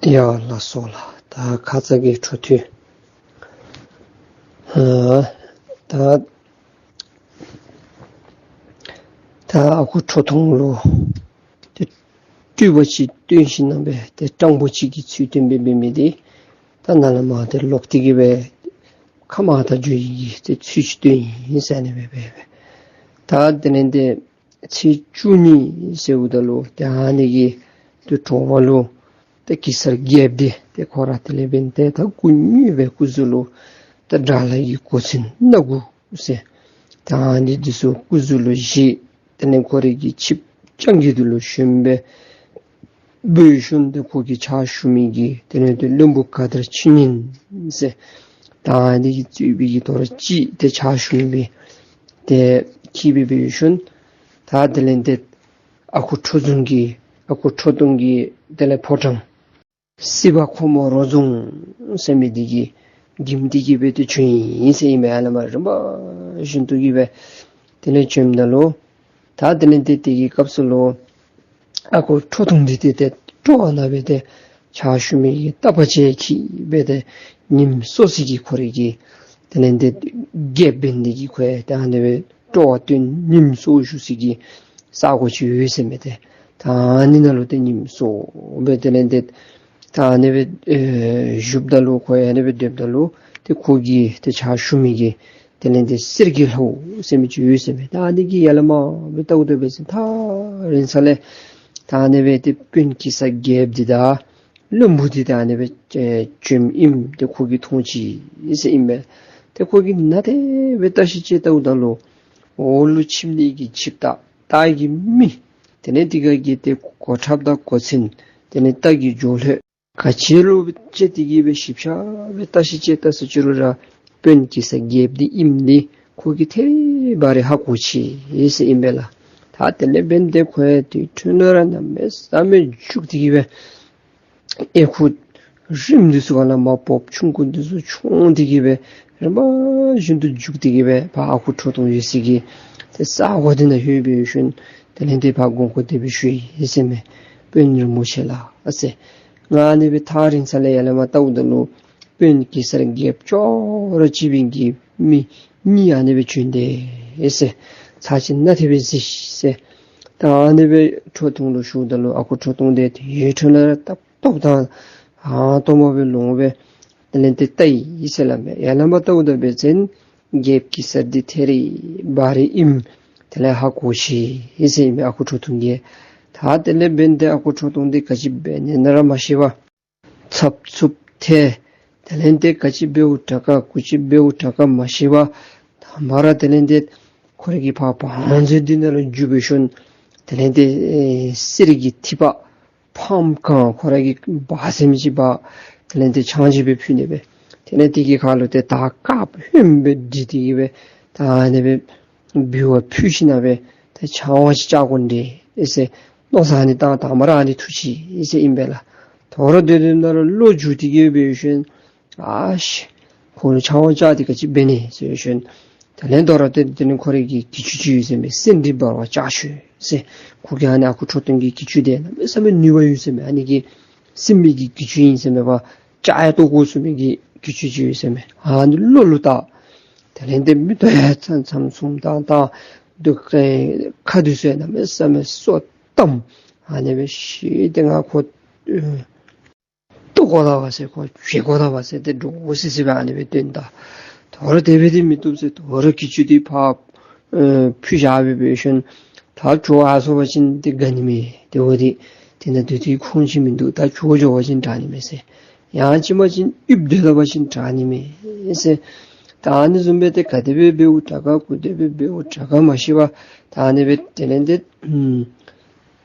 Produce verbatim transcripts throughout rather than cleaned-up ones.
ཡ་ལགས་སོ་ལགས། ད་ཁ་ཙ་གི་འཕྲོ་མཐུད། ཨ་ད་ད་ཨ་ཁུ་ཁྲོ་ཐུང་ལུ་ཏེ་སྤྲུལ་པ་ཅིག་སྟོན་ཞིནམ་ལས་ཏེ་སྤྲང་པོ་ཅིག་གི་ཚུལ་སྟོན་སྦེ་འབད་མི་འདི་ད་ནཱ་ལས་མར་ཏེ་ལོག་སྟེ་གི་སྦེ་ཁ་མར་ད་འགྱོ་ནི་གི་ཏེ་ཚུལ་ཅིག་སྟོན་ཡི་ཟེར་ཨ་ནི་སྦེ་འབད་འབད། ད་དེ་ལས་ཏེ་ཚེས་བཅུ་གཉིས་ཟེརཝ་ད་ལུ་ཏེ་ཨ་ནི་གི་ཏེ་དྲོ་པ་ལུ་ཏེ་གེ་སར་རྒྱལཔོ་འདི་ཏེ་ཁོ་ར་དེ་ལས་འབདན་ཏེ་ད་སྐུ་དངོས་སྦེ་སྐུ་གཟུགས་ལུ་ཏེ་དགྲ་ལྷ་གི་གོ་མཚོན་སྣ་དགུ་ཟེར་ད་ཨ་ནི་འདི་ཚུ་སྐུ་གཟུགས་ལུ་བཞེས། དེ་ལས་ཁོ་རའི་གི་ཆིབས་རྐྱང་རྒོད་འདི་ལུ་ཞོན་སྦེ་འབད་ཞིནམ་ཏེ་ཁོ་གི་ཕྱག་ཞུ་མི་གི་དེ་ལས་ཏེ་བློན་པོ་ག་དར་ཕྱི་ཉིན་ཟེར་ད་ཨ་ནི་གིས་གཙོས་པའི་གི་དོ་རུང་ཅིག་ཏེ་ཕྱག་ཞུ་མི་སྦེ་ཏེ་འཁྱིད་སྦེ་འབད་ཞིནམ་ད་དེ་ལས་ཏེ་ཨ་ཁུ་ཁྲོ་ཐུང་གི་ཨ་ཁུ་ཁྲོ་ཐུང་གི་དེ་ལས་ཕོ་བྲང་སྲིད་པ་ཁོ་མོ་རོ་རྫོང་ཟེར་མི་འདི་གི་འགྱིམ་སྟེ་གི་སྦེ་ཏེ་བྱོན་ཡི་ཟེར་ཨིན་མས། ཨ་ལས་མར་རིམ་པ་བཞིན་དུ་གི་སྦེ་དེ་ལས་བྱོནམ་ད་ལུ་ད་དེ་ལས་ཏེ་དེ་གི་སྐབས་སུ་ལུ་ཨ་ཁུ་ཁྲོ་ཐུང་འདི་ཏེ་ཏེ་སྤྲོ་བ་ནང་སྦེ་ཏེ་ཕྱག་ཞུ་མི་གི་རྟ་པ་ཅིག་འཁྱིད་སྦེ་ཏེ་ཉིམ་གསོ་ས་གི་ཁོ་རའི་གི་དེ་ལས་ཏེ་རྒྱལཔོ་འབད་ནི་འདི་གིས་ཁོ་ཡང་ད་ཨ་ནི་སྦེ་སྤྲོ་བ་བཏོན་ཉིམ་གསོ་ཞུ་ས་གི་ས་གོ་ཅིག་ཡོད་ཟེར་མས། ཏེ་ད་ཨ་ནི་ནང་ལུ་ཏེ་ཉིམ་གསོ་སྦེ་དེ་ལས་ཏེ་ད་ཨ་ནི་སྦེ་ཨེ་བཞུགསཔ་ད་ལུ་ཁོ་ཡང་ཨ་ནི་སྦེ་སྡོདཔ་ད་ལུ་ཏེ་ཁོ་གི་ཏེ་ཕྱག་ཞུ་མི་གི་དེ་ལས་ཏེ་གསེར་གྱི་ལྷ་བུ་ཟེར་མི་ཅིག་ཡོད་ཟེར་མས། ད་ཨ་ནི་གིས་ཡར་ལས་མར་སྦེ་བལྟཝ་ད་འབད་ཞིནམ་ཐག་རིང་ས་ལས་ད་ཨ་ནི་སྦེ་ཏེ་དཔོན་གེ་སར་རྒྱལཔོ་འདི་དང་བློན་པོ་འདི་ད་ཨ་ནི་སྦེ་ཨེ་བྱོནམ་ཨིནམ་ཏེ་ཁོ་གིས་མཐོང་ཅི་ཟེར་ཨིན་པས། ཏེ་ཁོ་གིས་ནཱ་དེ་སྦེ་བརྟག་ཞིབ་དཔྱད་བལྟཝ་ད་ལུ་འོག་ལུ་ཆིབས་ནི་གི་ཆིབས་རྟ་རྟ་གི་མི་དེ་ལས་དེ་ཁར་གྱི་ཏེ་གོ་ཁྲབ་དང་གོ་མཚོན་དེ་ལས་རྟ་གི་སྒྲོ་ལྷོད་ག་ཅི་ལུ་དཔྱད་དེ་གི་སྦེ་ཞིབ་ཆ་སྦེ་བརྟག་ཞིབ་དཔྱད་བལྟ་ས་ཅི་རུང་ར་དཔོན་གེ་སར་རྒྱལཔོ་འདི་ཨིནམ་འདི་ཁོ་གིས་ཐད་རི་བ་རི་ཧ་གོ་ཅི་ཟེར་ཨིན་པས་ལགས། ད་དེ་ལས་འབདན་ཏེ་ཁོ་ཡང་དེ་འཕྲོ་ལས་ར་གནམ་མེད་ས་མེད་རྒྱུག་སྟེ་གི་སྦེ་ཨེ་ཁུ་རིངམ་འདི་ཚུ་ག་ལས་མར་འབོ་ཆུང་ཀུ་འདི་ཚུ་མཆོང་སྟེ་གི་སྦེ་རིམ་པ་བཞིན་དུ་རྒྱུག་སྟེ་གི་སྦེ་ཕར་ཨ་ཁུ་ཁྲོ་ཐུང་ཡོད་ས་གི་ཏེ་ས་གོ་འདི་ནང་ལྷོད་སྦེ་ཞིནམ་དེ་ལས་ཏེ་ཕར་དགོངས་སྐོར་དེ་སྦེ་ཞུ་ཡི་ཟེར་མས། དཔོན་རིན་པོ་ཆེ་ལགས་ཟེར། ང་ཨ་ནི་སྦེ་ཐག་རིང་ས་ལས་ཡར་ལས་མར་བལྟཝ་ད་ལུ་དཔོན་གེ་སར་རྒྱལཔོ་ཅོག་ར་གཅིག་པའི་གི་མི་གཉིས་ཨ་ནི་སྦེ་བྱོན་དེས་ཟེར། ཚར་ཅིག་ནཱ་དེ་སྦེ་གཟིགས་ཟེར། ད་ཨ་ནི་སྦེ་ཁྲོ་ཐུང་ལུ་ཞུཝ་ད་ལུ་ཨ་ཁུ་ཁྲོ་ཐུང་འདི་ཡུདཔ་ཐོན་ལས་ར་སྟབས་སྟོབས་དང་ཨ་སྟོབས་མ་སྦེ་ལོང་སྦེ་དེ་ལས་ཏེ་བལྟ་ཡི་ཟེར་སླབ་མས། ཡར་ལས་མར་བལྟཝ་ད་འབད་བ་ཅིན་རྒྱལཔོ་གེ་སར་འདི་ཐད་རི་བ་རི་ཨིནམ་དེ་ལས་ཧ་གོ་ཅི་ཟེར་ཨིན་མས་ཨ་ཁུ་ཁྲོ་ཐུང་གིས། ད་དེ་ལས་འབདན་ཏེ་ཨ་ཁུ་ཁྲོ་ཐུང་འདི་ག་ཅི་འབད་ནི་ན་ར་མ་ཤེས་པར་འཚབ་འཚུབ་ཐལ། དེ་ལས་ཏེ་ག་ཅི་འབདཝ་དྲག་ག་གུ་ཅི་འབདཝ་དྲག་ག་མ་ཤེས་པར་དང་པ་ར་དེ་ལས་ཏེ་ཁོ་རའི་གི་ཕར་བང་མཛོད་འདི་ནང་ལུ་འཛུལ་སྦེ་ཞིནམ་དེ་ལས་ཏེ་ཨེ་གསེར་གྱི་ཐིགས་པ་ཕམ་གང་ཁོ་རའི་གི་འབག་ཟེར་མི་ཅིག་འབག། དེ་ལས་ཏེ་ཆང་ཅིག་སྦེ་ཕུལ་ནི་སྦེ། དེ་ལས་དེ་གི་ཁ་ལུ་ཏེ་དར་དཀརཔོ་ཧོནམ་སྦེ་བསྒྲིལ་ཏེ་གི་སྦེ་ད་ཨ་ནི་སྦེ་འབུལ་བ་ཕུལ་ཞིནམ་ལས་ཏེ་ཆང་བ་ཅིག་བཅག་དགོ་ནི་འདྲས་ཟེར་མནོ་བསམ་ཨ་ནི་བཏང་། དང་པ་ར་ཨ་ནི་ཐུགས་བཞེད་ཟེར་ཨིན་པས་ལགས། དོ་རུང་དེ་དེ་ནང་ལུ་བློ་འགྱུར་ཏེ་གི་སྦེ་ཞིནམ་ཨ་ཤི་ཁོ་ལུ་ཆང་བ་བཅག་སྟེ་ག་ཅི་འབད་ནི་ཟེར་ཞིནམ་དེ་ལས་དོ་རུང་ཏེ་དེ་ནི་ཁོ་རའི་གི་གྱི་ཅུང་ཅིག་ཡོད་ཟེར་མས། སེང་ཁྲི་འབར་བ་ལྕགས་ཞུན་ཟེར། ཁོ་གི་ཨ་ནི་ཨ་ཁུ་ཁྲོ་ཐུང་གི་གྱི་ཅུང་འདི་གནམ་མེད་ས་མེད་ནུས་པ་ཡོད་ཟེར་མས། ཨ་ནི་གི་སྲིན་མོའི་གི་གྱི་ཅུང་ཨིན་ཟེར་མས་པ། ལྕགས་ཡང་བཏོག་བཀོ་ཚུགས་མི་གི་གྱི་ཅུང་ཅིག་ཡོད་ཟེར་མས། ཨ་ནི་བློ་ལུ་བཏགས། དེ་ལས་ཏེ་མིག་ཏོ་ཡང་ཚམ་ཚམ་བཙུམ་བཏང་བཏང་། དེ་ཁ་འདི་ཚུ་ཡང་གནམ་མེད་ས་མེད་སོ་བཏབ། ཨ་ནི་སྦེ་ཤི་སྟེ་ང་ཁོ་ཨེ་བཏུབ་དགོ་ད་པ་ཟེར་ཁོ་བྱེད་དགོ་ད་པ་ཟེར་ཏེ་འདྲོག་སི་སི་སྦེ་ཨ་ནི་སྦེ་སྟོན་ད། དོ་རུང་དེ་སྦེ་འདི་མི་བཏུབ་ཟེར་དོ་རུང་གྱི་ཅུང་འདི་ཕར་ཨེ་ཕུལ་བཞག་སྦེ་འབད་ཞིནམ་ད་བྱོག་ཡར་སོང་པ་ཅིན་ཏེ་དགའ་ནི་མས། ཏེ་འོ་འདི་དེ་ནང་སྡོད་དེ་ཁུངས་ཅིག་མིན་འདུག། ད་བྱོག་འགྱོ་བ་ཅིན་དྲག་ནི་མས་ཟེར། ཡང་ཅིན་མ་ཅིན་ཡུདཔ་སྡོད་ད་པ་ཅིན་དྲག་ནི་མས་ཟེར། ད་ཨ་ནི་བཟུམ་སྦེ་ཏེ་ག་དེ་སྦེ་འབདཝ་དྲག་ག་གུ་དེ་སྦེ་འབདཝ་དྲག་ག་མ་ཤེས་པར་ད་ཨ་ནི་སྦེ་དེ་ལས་ཏེ་ཨུམ་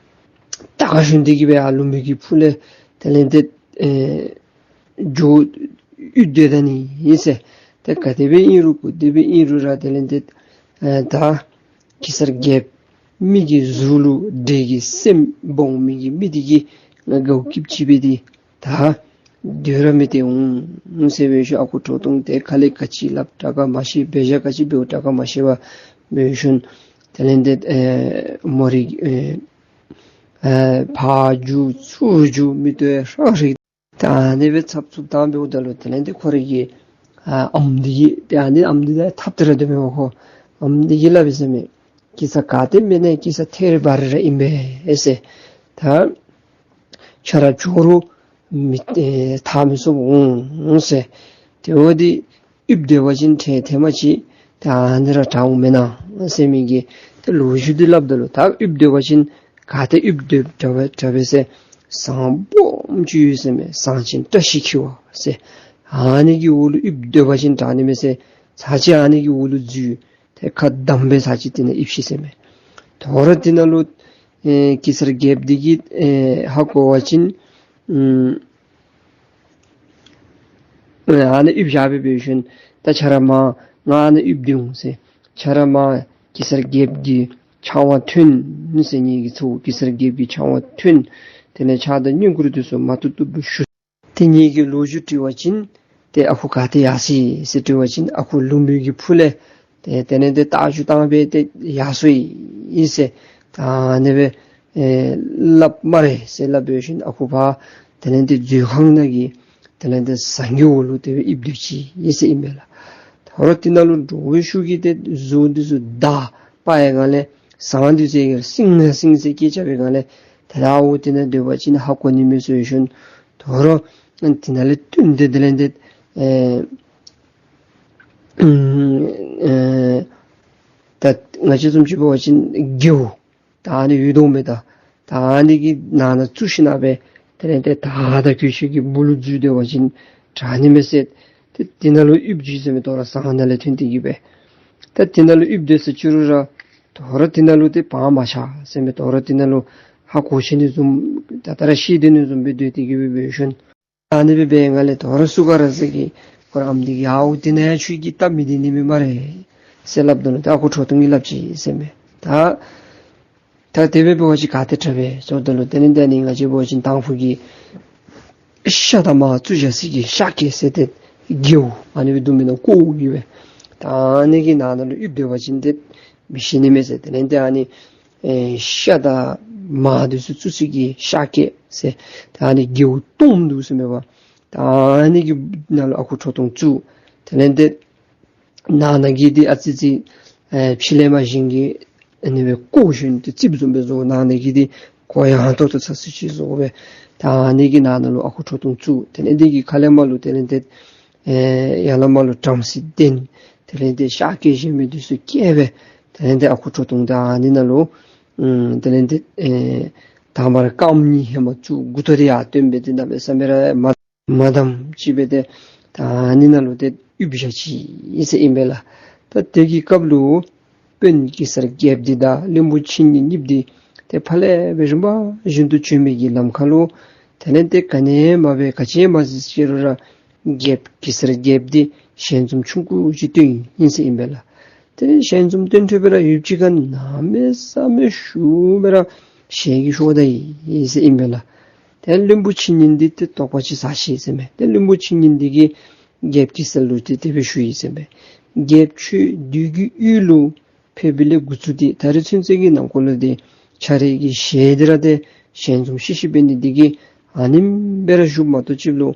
ད་ག་ཞུན་ཏེ་གི་སྦེ་ཨ་ལུ་མི་གི་ཕུག་ལས་དེ་ལས་ཏེ་ཨེ་འགྱོ་ཡུདཔ་སྡོད་ད་ནི་ཨིན་ཟེར། ཏེ་ག་དེ་སྦེ་ཨིན་རུང་གུ་དེ་སྦེ་ཨིན་རུང་ར་དེ་ལས་ཏེ་ཨེ་ད་གེ་སར་རྒྱལཔོ་མི་གི་གཟུགས་ལུ་འདྲེ་གི་སེམས་སྦོམ་མི་གི་མི་འདི་གིས་ང་དགའཝ་སྐྱིདཔ་ཅིག་སྦེ་འདི་ད་སྡོད་ར་མི་སྟེར་འོང་ཟེར་འབད་ཞིནམ་ཨ་ཁུ་ཁྲོ་ཐུང་དེ་ཁ་ལས་ག་ཅི་སླབ་དྲག་ག་མ་ཤེས། འབད་བཞག་ག་ཅི་འབདཝ་དྲག་ག་མ་ཤེས་པར་འབད་ཞིནམ་དེ་ལས་ཏེ་ཨེ་མོ་རའི་ཨེ་ཨེ་ཕར་རྒྱུག་ཚུར་རྒྱུག་མིག་ཏོ་ཡང་ཧྲག་ཧྲིག། ད་ཨ་ནི་སྦེ་ཚབ་ཚུབ་བཏང་འབདཝ་ད་ལུ་དེ་ལས་ཏེ་ཁོ་རའི་གི་ཨ་ཨམ་འདི་གིས་ཏེ་ཨ་ནི་ཨམ་འདི་ད་ཐབ་སྟེ་ར་སྡོད་མི་འོང་ཁོ། ཨམ་འདི་གིས་སླབ་ཡི་ཟེར་མས། གེ་སར་ག་ཏེ་མེན་ན་གེ་སར་ཐད་རི་བ་རི་ར་ཨིན་པས་ཟེར། ད་ཁྱོད་ར་ཇོ་རུ་མི་ཨེ་ཐར་མི་ཚུགས་འོང་ཟེར། དེ་འབདཝ་ད་ཡིབ་སྡོད་པ་ཅིན་ཁྲལ་ཐེངས་མ་ཅིག་ད་ཨ་ནི་ར་དྲག་འོང་མེན་ན་ཟེར་མི་གི་ཏེ་ལོ་རྒྱུས་འདི་སླབ་ད་ལུ། ད་ཡིབ་སྡོད་པ་ཅིན་ག་ཏེ་ཡིབ་སྡོད་དྲག་པས་དྲག་པས་ཟེར། ཟངས་སྦོམ་ཅིག་ཡོད་ཟེར་མས། ཟངས་ཆེན་བཀྲ་ཤིས་འཁྱིལ་བ་ཟེར། ཨ་ནི་གི་འོག་ལུ་ཡིབ་སྡོད་པ་ཅིན་དྲག་ནི་མས་ཟེར། ཚར་གཅིག་ཨ་ནི་གི་འོག་ལུ་འཛུལ། ཏེ་ཁ་བསྡམས་སྦེ་ཚར་གཅིག་དེ་ནང་ཡིབ་ཤིག་ཟེར་མས། དོ་རུང་དེ་ནང་ལུ་ཨེ་གེ་སར་རྒྱལཔོ་འདི་གིས་ཨེ་ཧ་གོ་བ་ཅིན་ཨུམ་ཨ་ནི་ཡིབ་བཞག་སྦེ་འབད་ཞིནམ་ད་ཁྱོད་ར་མར་ང་ཨ་ནི་ཡིབ་སྡོད་འོང་ཟེར། ཁྱོད་ར་མར་གེ་སར་རྒྱལཔོ་གི་ཕྱག་དབང་ཐོན་ཟེར། ངེ་གི་ཚ་བོ་གེ་སར་རྒྱལཔོ་གི་ཕྱག་དབང་ཐོན། དེ་ལས་ཕྱག་དང་བསྙེན་བཀུར་འདི་ཚུ་མ་བཏུབ་བཏུབ་སྦེ་ཞུ། ཏེ་ངེ་གི་ལོ་རྒྱུས་དྲི་བ་ཅིན་ཏེ་ཨ་ཁུ་ག་ཏེ་ཡར་སོ་ཡི་ཟེར་དྲི་བ་ཅིན་ཨ་ཁུ་ལུངམ་གི་ཕུ་ལས་ཏེ་དེ་ལས་ཏེ་རྟ་རྒྱུག་བཏང་སྦེ་ཏེ་ཡར་སོ་ཡི་ཟེར། ད་ཨ་ནི་སྦེ་ཨེ་སླབ་སྨ་རེ་ཟེར་སླབ་འབད་ཞིནམ་ཨ་ཁུ་ཕར་དེ་ལས་ཏེ་མཛོད་ཁང་ནང་གི་དེ་ལས་ཏེ་ཟངས་ཀྱི་འོག་ལུ་དེ་སྦེ་ཡིབ་སྡོད་ཅི་ཟེར་ཨིན་པས་ལགས། དོ་རུང་དེ་ནང་ལུ་འགྲོ་བའི་ཤུགས་ཀྱིས་ཏེ་གཟུགས་འདི་ཚུ་འདར་བའི་སྒང་ལས་ཟངས་འདི་ཚུ་ཡང་སིང་ན་སིང་ཟེར་སྐད་རྐྱབ་པའི་སྒང་ལས་ད་ལྟ་འོ་དེ་ནང་སྡོད་པ་ཅིན་ཧ་གོ་ནི་མས་ཟེར་ཞིནམ་དོ་རུང་དེ་ནང་ལས་བཏོན་ཏེ་དེ་ལས་ཏེ་ཨེ་ཨེ་ད་ང་བཅས་བཟུམ་ཅིག་འབད་བ་ཅིན་སྒེའུ་ད་ཨ་ནི་ཡོད་དོ་མས། ད་ད་ཨ་ནི་གི་ནང་ན་བཙུགས་ཞིནམ་སྦེ་དེ་ལས་ཏེ་དར་དང་གོས་ཆེན་གྱི་སྦུག་ལུ་འཛུལ་སྡོད་པ་ཅིན་དྲག་ནི་མས་ཟེར། ཏེ་དེ་ནང་ལུ་ཡིབ་ཅི་ཟེར་མས། དོ་རུང་ཟངས་ནང་ལས་ཐོན་ཏེ་གི་སྦེ་ད་དེ་ནང་ལུ་ཡིབ་སྡོད་ས་ཅི་རུང་ར་དོ་རུང་དེ་ནང་ལུ་ཏེ་བག་མ་ཆགས་ཟེར་མས། དོ་རུང་དེ་ནང་ལུ་ཧ་གོ་ཤེས་ནི་བཟུམ་ད་ལྟོ་ར་ཤེས་སྡོད་ནི་བཟུམ་སྦེ་སྡོད་དེ་གི་སྦེ་འབད་ཞིནམ་ཨ་ནི་སྦེ་འབད་བའི་སྒང་ལས་དོ་རུང་སུ་ག་ར་ཟེར་གི་ཁོ་ར་ཨམ་འདི་གིས་ཡ་འོ་དེ་ནང་ཡང་ཁྱོད་ཀྱིས་སྟབས་མི་བདེ་ནི་མས་སྨ་རེ་ཟེར་སླབ་ད་ལུ་ད་ཨ་ཁུ་ཁྲོ་ཐུང་གིས་སླབ་ཅི་ཟེར་མས། ད་ད་དེ་སྦེ་འབད་བ་ཅིན་ག་ཏེ་དྲག་པས་ཟེརཝ་ད་ལུ་དེ་ལས་ཏེ་ཨ་ནི་ང་བཅས་འབད་བ་ཅིན་དང་ཕུ་གི་ཤ་དང་མར་བཙུགས་བཞག་ས་གི་ཤ་སྐེ་ཟེར་ཏེ་སྒེའུ་ཨ་ནི་སྦེ་བརྡུང་མི་ནང་བཀོ་གི་སྦེ་ད་ཨ་ནི་གི་ནང་ན་ལུ་ཡིབ་སྡོད་པ་ཅིན་ཏེ་མི་ཤི་ནི་མས་ཟེར། དེ་ལས་ཏེ་ཨ་ནི་ཨེ་ཤ་དང་མར་འདི་ཚུ་བཙུགས་ས་གི་ཤ་སྐེ་ཟེར་ད་ཨ་ནི་སྒེའུ་སྟོངམ་འདུག་ཟེར་མས་པ། ད་ཨ་ནི་གི་ནང་ལུ་ཨ་ཁུ་ཁྲོ་ཐུང་བཙུགས། དེ་ལས་ཏེ་ནང་ན་གི་འདི་ཨ་ཙི་ཙི་ཨེ་ཕྱི་ལས་མར་གཞན་གྱིས་ཨ་ནི་སྦེ་བཀོ་ཞིནམ་ཏེ་རྩིགཔ་བཟུམ་སྦེ་བཟོ། ནང་ན་གི་འདི་གོ་ཡངས་ཏོག་ཏོ་ཚ་སུ་ཅིག་བཟོ་སྦེ་ད་ཨ་ནི་གི་ནང་ན་ལུ་ཨ་ཁུ་ཁྲོ་ཐུང་བཙུགས། དེ་ལས་འདི་གི་ཁ་ལས་མར་ལུ་དེ་ལས་ཏེ་ཨེ་ཡར་ལས་མར་ལུ་བྲམ་ཟེ་གདན་དེ་ལས་ཏེ་ཤ་སྐེ་བཞེས་མི་འདི་ཚུ་བཀལ་སྦེ་དེ་ལས་ཏེ་ཨ་ཁུ་ཁྲོ་ཐུང་ད་ཨ་ནི་ནང་ལུ་ཨམ་དེ་ལས་ཏེ་ཨེ་དང་པ་ར་རྐངམ་གཉིས་ཧེ་མ་བཙུགས། མགུ་ཏོ་འདི་ཡར་བཏོན་སྦེ་ཏེ་གནམ་མེད་ས་མེད་ར་མ་མ་བསྡམས་ཅིག་སྦེ་ཏེ་ད་ཨ་ནི་ནང་ལུ་ཏེ་ཡིབ་བཞག་ཅི་ཟེར་ཨིན་པས་ལགས། ད་དེ་གི་སྐབས་ལུ་དཔོན་གེ་སར་རྒྱལཔོ་འདི་དང་བློན་པོ་ཆེ་གཉིས་གཉིས་འདི་ཏེ་ཕར་ལས་སྦེ་རིམ་པ་བཞིན་དུ་བྱོན་མི་གི་ལམ་ཁ་ལུ་དེ་ལས་ཏེ་ག་ནི་མ་འབད་ག་ཅི་མ་གཟིགས་ཅི་རུང་ར་རྒྱལཔོ་གེ་སར་རྒྱལཔོ་འདི་ཞལ་འཛུམ་ཆུང་ཀུ་ཅིག་སྟོན་ཡི་ཟེར་ཨིན་པས་ལགས། ཏེ་ཞལ་འཛུམ་སྟོན་ཐོན་སྦེ་ར་ཡུདཔ་ཅིག་ཁར་གནམ་མེད་ས་མེད་ཤུགས་སྦེ་ར་ཞལ་གྱིས་ཤོར་ད་ཡི་ཟེར་ཨིན་པས་ལགས། ཏེ་བློན་པོ་ཆེ་གཉིས་འདི་ཏེ་དོགས་པ་ཅིག་ཟ་ཅི་ཟེར་མས། ཏེ་བློན་པོ་ཆེ་གཉིས་འདི་གིས་རྒྱལཔོ་གེ་སར་ལུ་ཏེ་དེ་སྦེ་ཞུ་ཡི་ཟེར་མས། རྒྱལཔོ་ཁྱོད་བདུད་ཀྱི་ཡུལ་ལུ་ཕེབས་པའི་ལས་འགོ་བཙུགས་ཏེ་ད་རེས་ཚུན་ཚོད་ཀྱི་ནང་འཁོད་ལུ་ཏེ་ཁྱོད་རའི་གི་ཞལ་འདི་ར་ཏེ་ཞལ་འཛུམ་ཤིག་ཤིག་འབད་ནི་འདི་གིས་ཨ་ནེམ་སྦེ་ར་བཞུགས་མ་གཏོགས་ཅིག་ལུ་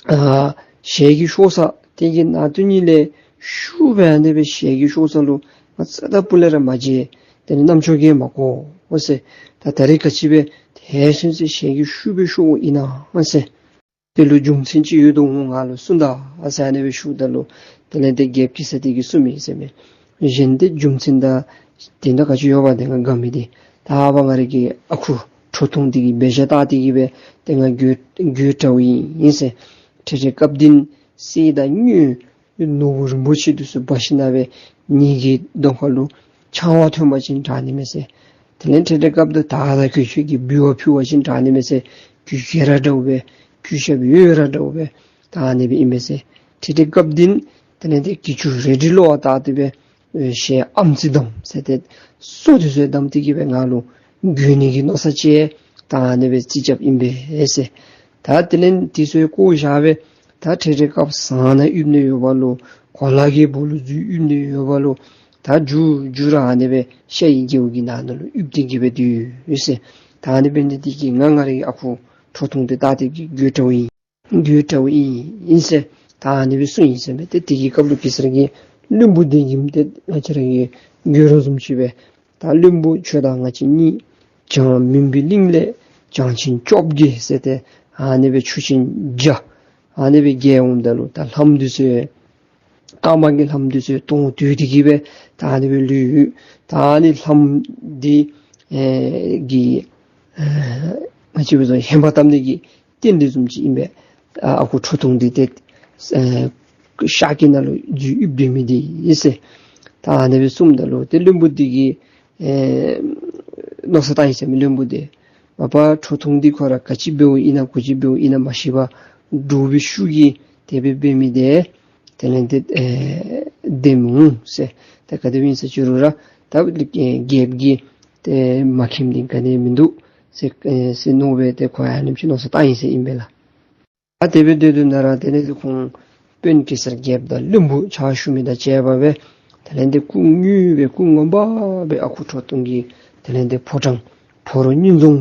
ཨ་ཞལ་གྱིས་ཤོར་ས་དེ་གི་ནང་དོན་ཉིད་ལས་ཤུགས་སྦེ་ཨ་ནེ་སྦེ་ཞལ་གྱིས་ཤོར་ས་ལུ་ང་རྩ་དང་སྤུ་ལས་ར་མ་མཇལ། དེ་ནི་རྣམ་ཅོ་གིས་མ་གོ་འོང་ཟེར། ད་ད་རེས་ག་ཅི་སྦེ་དེ་ཚུན་ཚོད་ཞལ་གྱིས་ཤུགས་སྦེ་ཤོརཝ་ཨིན་ན་ཟེར། དེ་ལུ་རྒྱུ་མཚན་ཅིག་ཡོད་དོ་འོང་ང་ལུ་གསུང་ད་ཟེར་ཨ་ནེ་སྦེ་ཞུཝ་ད་ལུ་དེ་ལས་ཏེ་རྒྱལཔོ་གེ་སར་འདི་གིས་གསུངས་མི་ཟེར་མས། གཞན་ཏེ་རྒྱུ་མཚན་དང་དེ་འདྲ་ག་ཅི་ཡོད་པ་དེ་ང་དགའ་མི་འདི་ད་ཨ་པ་ང་རའི་གི་ཨ་ཁུ་ཁྲོ་ཐུང་འདི་གིས་འབད་བཞག་ད་འདི་གིས་སྦེ་ཏེ་ང་རྒོད་རྒོད་དྲགས་ཨིན་ཟེར། འཕྲལ་འཕྲལ་སྐབས་འདི་གསེར་དང་དངུལ་ནོར་བུ་རིན་པོ་ཆེ་འདི་ཚུ་འབག་ཞིནམ་སྦེ་ངེ་གི་གདོང་ཁ་ལུ་ཕྱག་དབང་ཐོན་པ་ཅིན་དྲག་ནི་མས་ཟེར། དེ་ལས་འཕྲལ་འཕྲལ་སྐབས་འདི་དར་དང་གོས་ཆེན་གྱི་འབུལ་བ་ཕུལ་བ་ཅིན་དྲག་ནི་མས་ཟེར། གོས་རྒྱན་ར་འདྲཝ་སྦེ་གོས་ཞབས་ཡོལ་ར་འདྲཝ་སྦེ་ད་ཨ་ནེ་སྦེ་ཨིན་མས་ཟེར། འཕྲལ་འཕྲལ་སྐབས་འདི་དེ་ལས་ཏེ་གྱི་ཅུང་རལ་གྲི་ལོག་པར་བཏགས་ཏེ་སྦེ་ཨེ་ཞལ་ཨམ་ཙི་བསྡམས་ཟེར་ཏེ་སོ་འདི་ཚུ་བསྡམས་ཏེ་གི་སྦེ་ང་ལུ་རྒོལ་ནི་གི་མནོ་བསམ་ཅིག་ད་ཨ་ནེ་སྦེ་རྩིས་རྐྱབ་ཨིན་པས་ཟེར། ད་དེ་ལས་འདི་ཚུ་བཀོ་བཞག་སྦེ་ད་འཕྲལ་འཕྲལ་སྐབས་ཟངས་ནང་ཡིབ་ནི་ཡོདཔ་ལོ། གོ་ལ་གི་སྦུག་ལུ་འཛུལ་ཡིབ་ནི་ཡོདཔ་ལོ། ད་མཇུག་མཇུག་ར་ཨ་ནེ་སྦེ་ཤ་ཡི་སྒེའུ་གི་ནང་ན་ལུ་ཡིབ་སྟེ་གི་སྦེ་སྡོད་ཡོད་ཟེར། ད་ཨ་ནེ་འབད་ནི་འདི་གིས་ང་ང་རའི་ཨ་ཁུ་ ཁྲོ་ཐུང་འདི་བཏགས་ཏེ་གི་དགོད་བྲ་བོ་ཨིན། དགོད་བྲ་བོ་ཨིན་ཨིན་ཟེར་ད་ཨ་ནི་སྦེ་གསུངས་ཡི་ཟེར་མས། ཏེ་དེ་གི་སྐབས་ལུ་གེ་སར་གྱིས་བློན་པོ་འདི་གིས་ཏེ་ང་བཅས་ར་གི་དགོད་བྲ་བཟུམ་ཅིག་སྦེ་ད་བློན་པོ་ཁྱོད་དང་ང་བཅས་གཉིས་བྱང་མུན་པའི་གླིང་ལས་བྱང་ཆེན་བཅོ་བརྒྱད་ཟེར་ཏེ་ཨ་ནི་སྦེ་ཆུ་ཆེན་བརྒྱ་ཨ་ནི་སྦེ་བརྒལ་འོངམ་ད་ལུ་ད་ལྷམ་འདི་ཚུ་རྐངམ་གི་ལྷམ་འདི་ཚུ་དོང་བརྡོལ་ཏེ་གི་སྦེ་ད་ཨ་ནི་སྦེ་ལུས། ད་ཨ་ནི་ལྷམ་འདི་ཨེ་གི་ཨེ་ང་བཅས་འབད་བ་ཅིན་ཧེ་མ་བཏབ་ནི་གི་རྟེན་འབྲེལ་བཟུམ་ཅིག་ཨིན་པས། ཨ་ཨ་ཁུ་ཁྲོ་ཐུང་འདི་ཏེ་ཨེ་ཤཱཀྱའི་ནང་ལུ་རྫུས་ཡིབ་སྡོད་མི་འདི་ཨིན་ཟེར་ད་ཨ་ནི་སྦེ་གསུངམ་ད་ལུ་ཏེ་བློན་པོ་འདི་གིས་ཨེ་མནོ་བསམ་བཏང་ཡི་ཟེར་མས། བློན་པོ་འདི་མ་པ་ཁྲོ་ཐུང་འདི་ཁོ་ར་ག་ཅི་འབདཝ་ཨིན་ན་ག་ཅི་འབདཝ་ཨིན་ན་མ་ཤེས་པར་འདྲོག་པའི་ཤུགས་ཀྱིས་དེ་སྦེ་འབད་མི་འདི་དེ་ལས་ཏེ་ཨེ་བདེན་འོང་ཟེར། ད་ག་དེ་སྦེ་ཨིན་ཟེར་ཅི་རུང་ར་ད་ཨེ་རྒྱལཔོ་གིས་ཏེ་མ་མཁྱེནམ་འདི་ག་ནི་མིན་འདུག་ཟེར་ཨེ་ཟེར་མནོ་སྦེ་ཏེ་ཁོ་ཡང་ཨ་ནེམ་ཅིག་མནོ་བསམ་བཏང་ཡི་ཟེར་ཨིན་པས་ལགས། ད་དེ་སྦེ་སྡོད་དོ་ན་ར་དེ་ལས་ཏེ་ཁོང་དཔོན་གེ་སར་རྒྱལཔོ་དང་བློན་པོ་ཕྱག་ཞུ་མི་དང་བཅས་པ་སྦེ་དེ་ལས་ཏེ་སྐུ་དངོས་སྦེ་སྐུ་ངོ་མ་སྦེ་ཨ་ཁུ་ཁྲོ་ཐུང་གི་དེ་ལས་ཏེ་ཕོ་བྲང་ཕོ་རོག་སྙིང་རྫོང་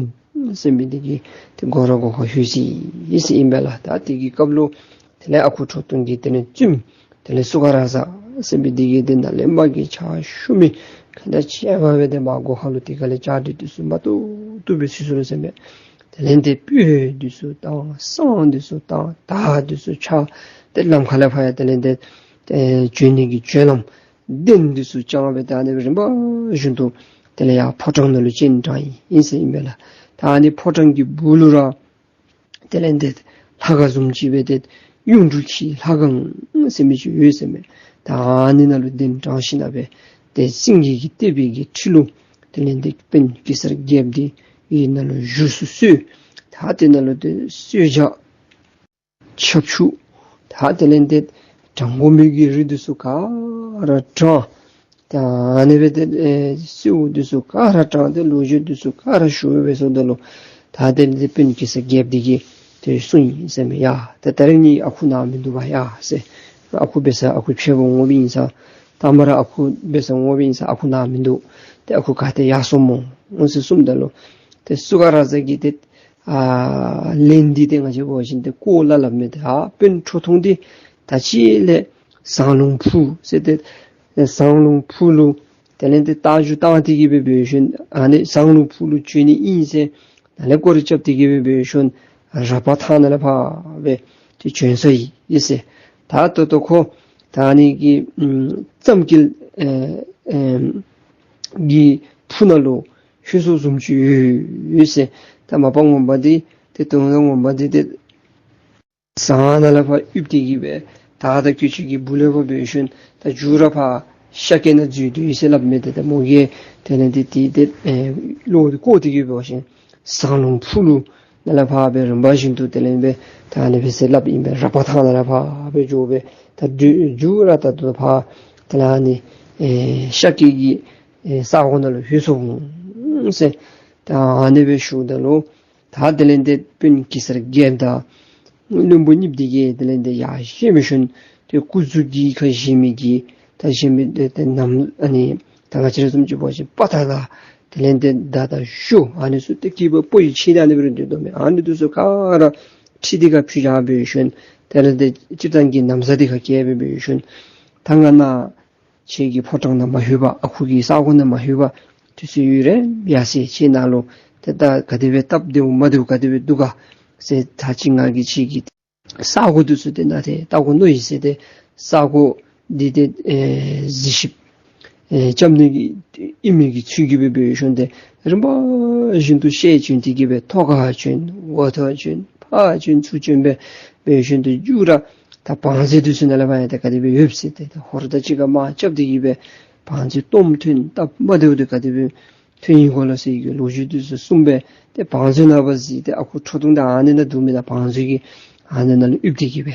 ཟེར་མི་འདི་གི་ཏེ་སྒོ་ར་སྒོ་ཁར་ལྷོད་ཅི་ཟེར་ཨིན་པས་ལགས། ད་དེ་གི་སྐབས་ལུ་དེ་ལས་ཨ་ཁུ་ཁྲོ་ཐུང་གིས་དེ་ལས་བཙུནམོ་དེ་ལས་སུ་ཁ་ར་ཟ་ཟེར་མི་འདི་གིས་ཏེ་ནཱ་ལས་མར་གྱི་ཕྱག་ཞུ་མི་ག་དང་བཅས་པ་སྦེ་ཏེ་མར་སྒོ་ཁ་ལུ་དེ་ཁ་ལས་ལྕགས་རི་འདི་ཚུ་མ་ཏོག་ཏོ་སྦེ་ཚུད་སོ་ནུག་ཟེར་མས། དེ་ལས་ཏེ་སྤོས་འདི་ཚུ་དང་བསང་འདི་ཚུ་དང་དར་འདི་ཚུ་ཕྱར་ཏེ་ལམ་ཁ་ལས་ཕར་ཡང་དེ་ལས་ཏེ་ཨེ་བྱོན་ནི་གི་བྱོན་ལམ་གདན་འདི་ཚུ་བརྐྱངས་སྦེ་ད་ཨ་ནི་སྦེ་རིམ་པ་བཞིན་དུ་དེ་ལས་ཡར་ཕོ་བྲང་ནང་ལུ་སྤྱན་དྲངས་ཡི་ཟེར་ཨིན་པས་ལགས། ད་ཨ་ནི་ཕོ་བྲང་གི་སྦུག་ལུ་ར་དེ་ལས་ཏེ་ལྷ་ཁང་བཟུམ་ཅིག་སྦེ་ཏེ་གཡུང་དྲུང་གི་ལྷ་ཁང་ཟེར་མི་ཅིག་ཡོད་ཟེར་མས། ད་ཨ་ནི་ནང་ལུ་གདན་དྲངས་ཞིནམ་སྦེ་ཏེ་སེང་གེ་གི་ཏེ་བེ་གི་ཁྲི་ལུ་དེ་ལས་ཏེ་དཔོན་གེ་སར་རྒྱལཔོ་འདི་ཨ་ནི་ནང་ལུ་བཞུགས་སུ་གསོལ། ད་དེ་ནང་ལུ་ཏེ་གསོལ་ཇ་ཆབ་ཆུ་ད་དེ་ལས་ཏེ་དྲང་དགོ་མི་གི་རིགས་འདི་ཚུ་ག་ར་དྲངས། ད་ཨ་ནི་སྦེ་ཏེ་ཨེ་གསོལཝ་འདི་ཚུ་ག་ར་དྲངས་ཏེ་ལོ་རྒྱུས་འདི་ཚུ་ག་ར་ཞུ་སྦེ་སོངམ་ད་ལུ་ད་དེ་ལས་ཏེ་དཔོན་གེ་སར་རྒྱལཔོ་འདི་གིས་ཏེ་གསུངས་ཡི་ཟེར་མས། ཡ་ད་ད་རིས་ནི་ཨ་ཁུ་ནཱ་མིན་འདུག་པ་ཡ་ཟེར། ཨ་ཁུ་འབད་ས་ཨ་ཁུ་ཕྱད་པ་འོང་པའི་ཨིན་ས། ད་མ་ར་ཨ་ཁུ་འབད་ས་འོང་པའི་ཨིན་ས། ཨ་ཁུ་ནཱ་མིན་འདུག། ཏེ་ཨ་ཁུ་ག་ཏེ་ཡར་སོང་སྨོ་ཟེར་གསུངམ་ད་ལུ་ཏེ་སུ་ཁ་ར་ཟ་གིས་ཏེ་ཨ་ལན་འདི་ཏེ་ང་བཅས་འབད་བ་ཅིན་ཏེ་གོ་སླ་སླབ་མས། ཏེ་ཨ་དཔོན་ཁྲོ་ཐུང་འདི་ད་ཅི་ལས་ཟངས་ལུང་ཕུ་ཟེར་ཏེ་ཟངས་ལུང་ཕུ་ལུ་དེ་ལས་ཏེ་རྟ་རྒྱུག་བཏང་སྟེ་གི་སྦེ་འབད་ཞིནམ་ཨ་ནི་ཟངས་ལུང་ཕུ་ལུ་བྱོན་ནི་ཨིན་ཟེར་ནཱ་ལས་སྐོར་ར་རྐྱབ་སྟེ་གི་སྦེ་འབད་ཞིནམ་ར་པ་ཐང་ནང་ལས་ཕར་སྦེ་ཏེ་བྱོན་སོ་ཡི་ཟེར། ད་ད་ལྟོ་ཁོ་ད་ཨ་ནི་གི་ཨམ་རྩམ་སྐྱེལ་ཨེ་ཨེ་གི་ཕུ་ནང་ལུ་ལྷོད་སོཔ་བཟུམ་ཅིག་ཡོད་ཟེར། ད་མ་པ་ངོ་མ་འདི་ཏེ་དོན་ངོ་མ་འདི་ཏེ་ཟངས་ནང་ལས་ཕར་ཡིབ་སྟེ་གི་སྦེ་ད་ད་ཁྱོད་ཅིག་གི་སྦུག་ལས་ཕར་འབད་ཞིནམ་ད་མཇུག་ར་ཕར་ཤ་སྐྱེལ་ནང་འཛུལ་དོ་ཡོད་ཟེར་སླབ་མས། ཏེ་ད་མོ་གིས་དེ་ལས་ཏེ་ཏེ་ཏེ་ཨེ་བློ་འདི་བཀོ་སྟེ་གི་འབད་བ་ཅིན་ཟངས་ལུང་ཕུ་ལུ་ནཱ་ལས་ཕར་སྦེ་རིམ་པ་བཞིན་དུ་དེ་ལས་སྦེ་ད་ཨ་ནི་སྦེ་ཟེར་སླབ་ཨིན་པས། ར་པ་ཐང་ནང་ལས་ཕར་སྦེ་འགྱོ་སྦེ་ད་མཇུག་ར་ད་ལྟོ་ཕར་དེ་ལས་ཨ་ནི་ཨེ་ཤ་སྐྱེལ་གྱི་ཨེ་ས་གོ་ནང་ལུ་ལྷོད་སོཔ་འོང་ཟེར། ད་ཨ་ནི་སྦེ་ཞུཝ་ད་ལུ་ད་དེ་ལས་ཏེ་དཔོན་གེ་སར་རྒྱལཔོ་དང་བློན་པོ་གཉིསཔོ་འདི་གིས་དེ་ལས་ཏེ་ཡར་བཞེངས་ཞིནམ་ཏེ་སྐུ་གཟུགས་ཀྱི་ཁར་བཞེས་མི་གི་ད་བཞེས་མི་ཏེ་ཏེ་ནམ་ཨ་ནི་ད་ང་བཅས་ར་བཟུམ་ཅིག་འབད་བ་ཅིན་དཔའ་རྟགས་དང་དེ་ལས་ཏེ་མདའ་དང་གཞུ་ཨ་ནི་ཚུ་ཏེ་སྐྱེས་པ་ཕོ་ཡི་ཕྱེད་ཨ་ནི་སྦེ་ར་སྡོད་དོ་མས། ཨ་ནི་འདི་ཚུ་ག་ར་ཁྲིད་དེ་གི་ཕུད་རྐྱབ་འབད་ཞིནམ་དེ་ལས་ཏེ་སྤྱིར་བཏང་གི་ན་བཟའ་འདི་ག་གྱོན་སྦེ་འབད་ཞིནམ་ད་ང་ནཱ་ཁྱེད་ཀྱི་ཕོ་བྲང་ནང་མ་ལྷོད་པར་ཨ་ཁུ་གི་ས་གོ་ནང་མ་ལྷོད་པར་དུས་ཚོད་ཡུན་རིངམོ་ཡར་སོང་ཡི། ཁྱེད་ནཱ་ལུ་ཏེ་ད་ག་དེ་སྦེ་སྟབས་བདེཝ་མ་བདེཝ་ག་དེ་སྦེ་འདུག་ག་ཟེར། ད་ཅི་ང་གིས་ཁྱེད་ཀྱི་ས་གོ་འདི་ཚུ་ཏེ་ནཱ་ཏེ་བལྟ་དགོ་མནོ་ཡི་ཟེར། ཏེ་ས་གོ་འདི་ཏེ་ཨེ་གཟིགས་ཞིབ་ཨེ་རྐྱབ་ནི་གི་ཨིན་མི་གི་ཚུལ་གྱིས་སྦེ་འབད་ཞིནམ་ཏེ་རིམ་པ་བཞིན་དུ་ཤར་བྱོན་ཏེ་གི་སྦེ་ཐོག་ཁར་བྱོན་འོག་ཐོག་བྱོན་ཕར་བྱོན་ཚུར་བྱོན་སྦེ་འབད་ཞིནམ་ཏེ་མཇུག་ར་ད་བང་མཛོད་འདི་ཚུ་ནང་ལས་ཕར་ཡང་ཏེ་ག་དེ་སྦེ་ཡོདཔ་ཟེར་ཏེ་ད་ཧོར་དང་གཅིག་ཁར་དམག་རྐྱབ་སྟེ་གི་སྦེ་བང་མཛོད་སྟོངམ་ཐོན་སྟབས་མ་བདེཝ་འདི་ག་དེ་སྦེ་ཐོན་ཡི་གོ་ལགས་ཟེར་གྱི་ལོ་རྒྱུས་འདི་ཚུ་གསུངས་སྦེ་ཏེ་བང་མཛོད་ནང་ཕར་གཟིགས་ཏེ་ཨ་ཁུ་ཁྲོ་ཐུང་འདི་ཨ་ནི་ནང་འདུག་མེན་ན། བང་མཛོད་ཀྱི་ཨ་ནི་ནང་ལུ་ཡིབ་སྟེ་གི་སྦེ་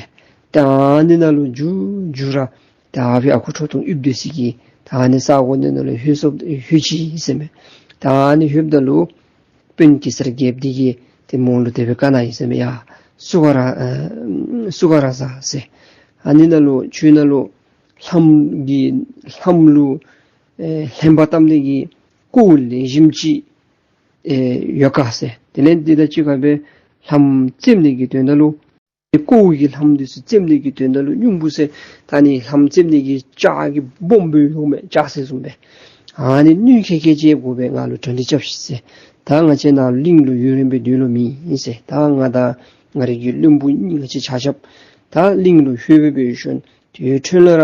ད་ཨ་ནི་ནང་ལུ་མཇུག་མཇུག་ར་ད་ཨ་ཕི་ཨ་ཁུ་ཁྲོ་ཐུང་ཡིབ་སྡོད་ས་གི་ད་ཨ་ནི་ས་གོ་འདི་ནང་ལུ་ལྷོད་སོཔ་ལྷོད་ཅི་ཟེར་མས། ད་ཨ་ནི་ལྷོདཔ་ད་ལུ་དཔོན་གེ་སར་རྒྱལཔོ་འདི་གིས་ཏེ་མོ་ལུ་དེ་སྦེ་བཀའ་གནང་ཡི་ཟེར་མས། ཡ་སུ་ཁ་ར་ཨ་སུ་ཁ་ར་ཟ་ཟེར། ཨ་ནི་ནང་ལུ་ཁྱོད་ནང་ལུ་ལྷམ་གྱི་ལྷམ་ལུ་ཨེ་ལྷན་པ་བཏབ་ནི་གི་ཀོཝ་ལེགས་ཤོམ་ཅིག་ཨེ་ཡོད་ག་ཟེར། དེ་ལས་འདི་དང་གཅིག་ཁར་སྦེ་ ལྷམ་བཙེམ་ནི་གི་དོན་དག་ལུ་ཀོཝ་གི་ལྷམ་འདི་ཚུ་བཙེམ་ནི་གི་དོན་དག་ལུ་སྙུང་བུ་ཟེར་ད་ཨ་ནི་ལྷམ་བཙེམ་ནི་གི་ལྕགས་ཀྱི་སྦོམ་སྦེ་ཡོད་མི་ལྕགས་གཟེར་བཟུམ་སྦེ་ཨ་ནི་སྣུན་ཁེ་ཁེ་ཅིག་དགོ་པས། ང་ལུ་གྲ་སྒྲིག་རྐྱབ་ཤིག་ཟེར། ད་ང་བཅས་ནཱ་གླིང་ལུ་ཡུན་རིངམོ་སྦེ་སྡོད་ལོང་མེད་ཟེར། ད་ང་དང་ང་རའི་གི་བློན་པོ་གཉིས་ང་བཅས་ཆ་ཁྱབ་ད་གླིང་ལུ་ལྷོད་སྦེ་འབད་ཞིནམ་དེ་འཕྲོ་ལས་ར་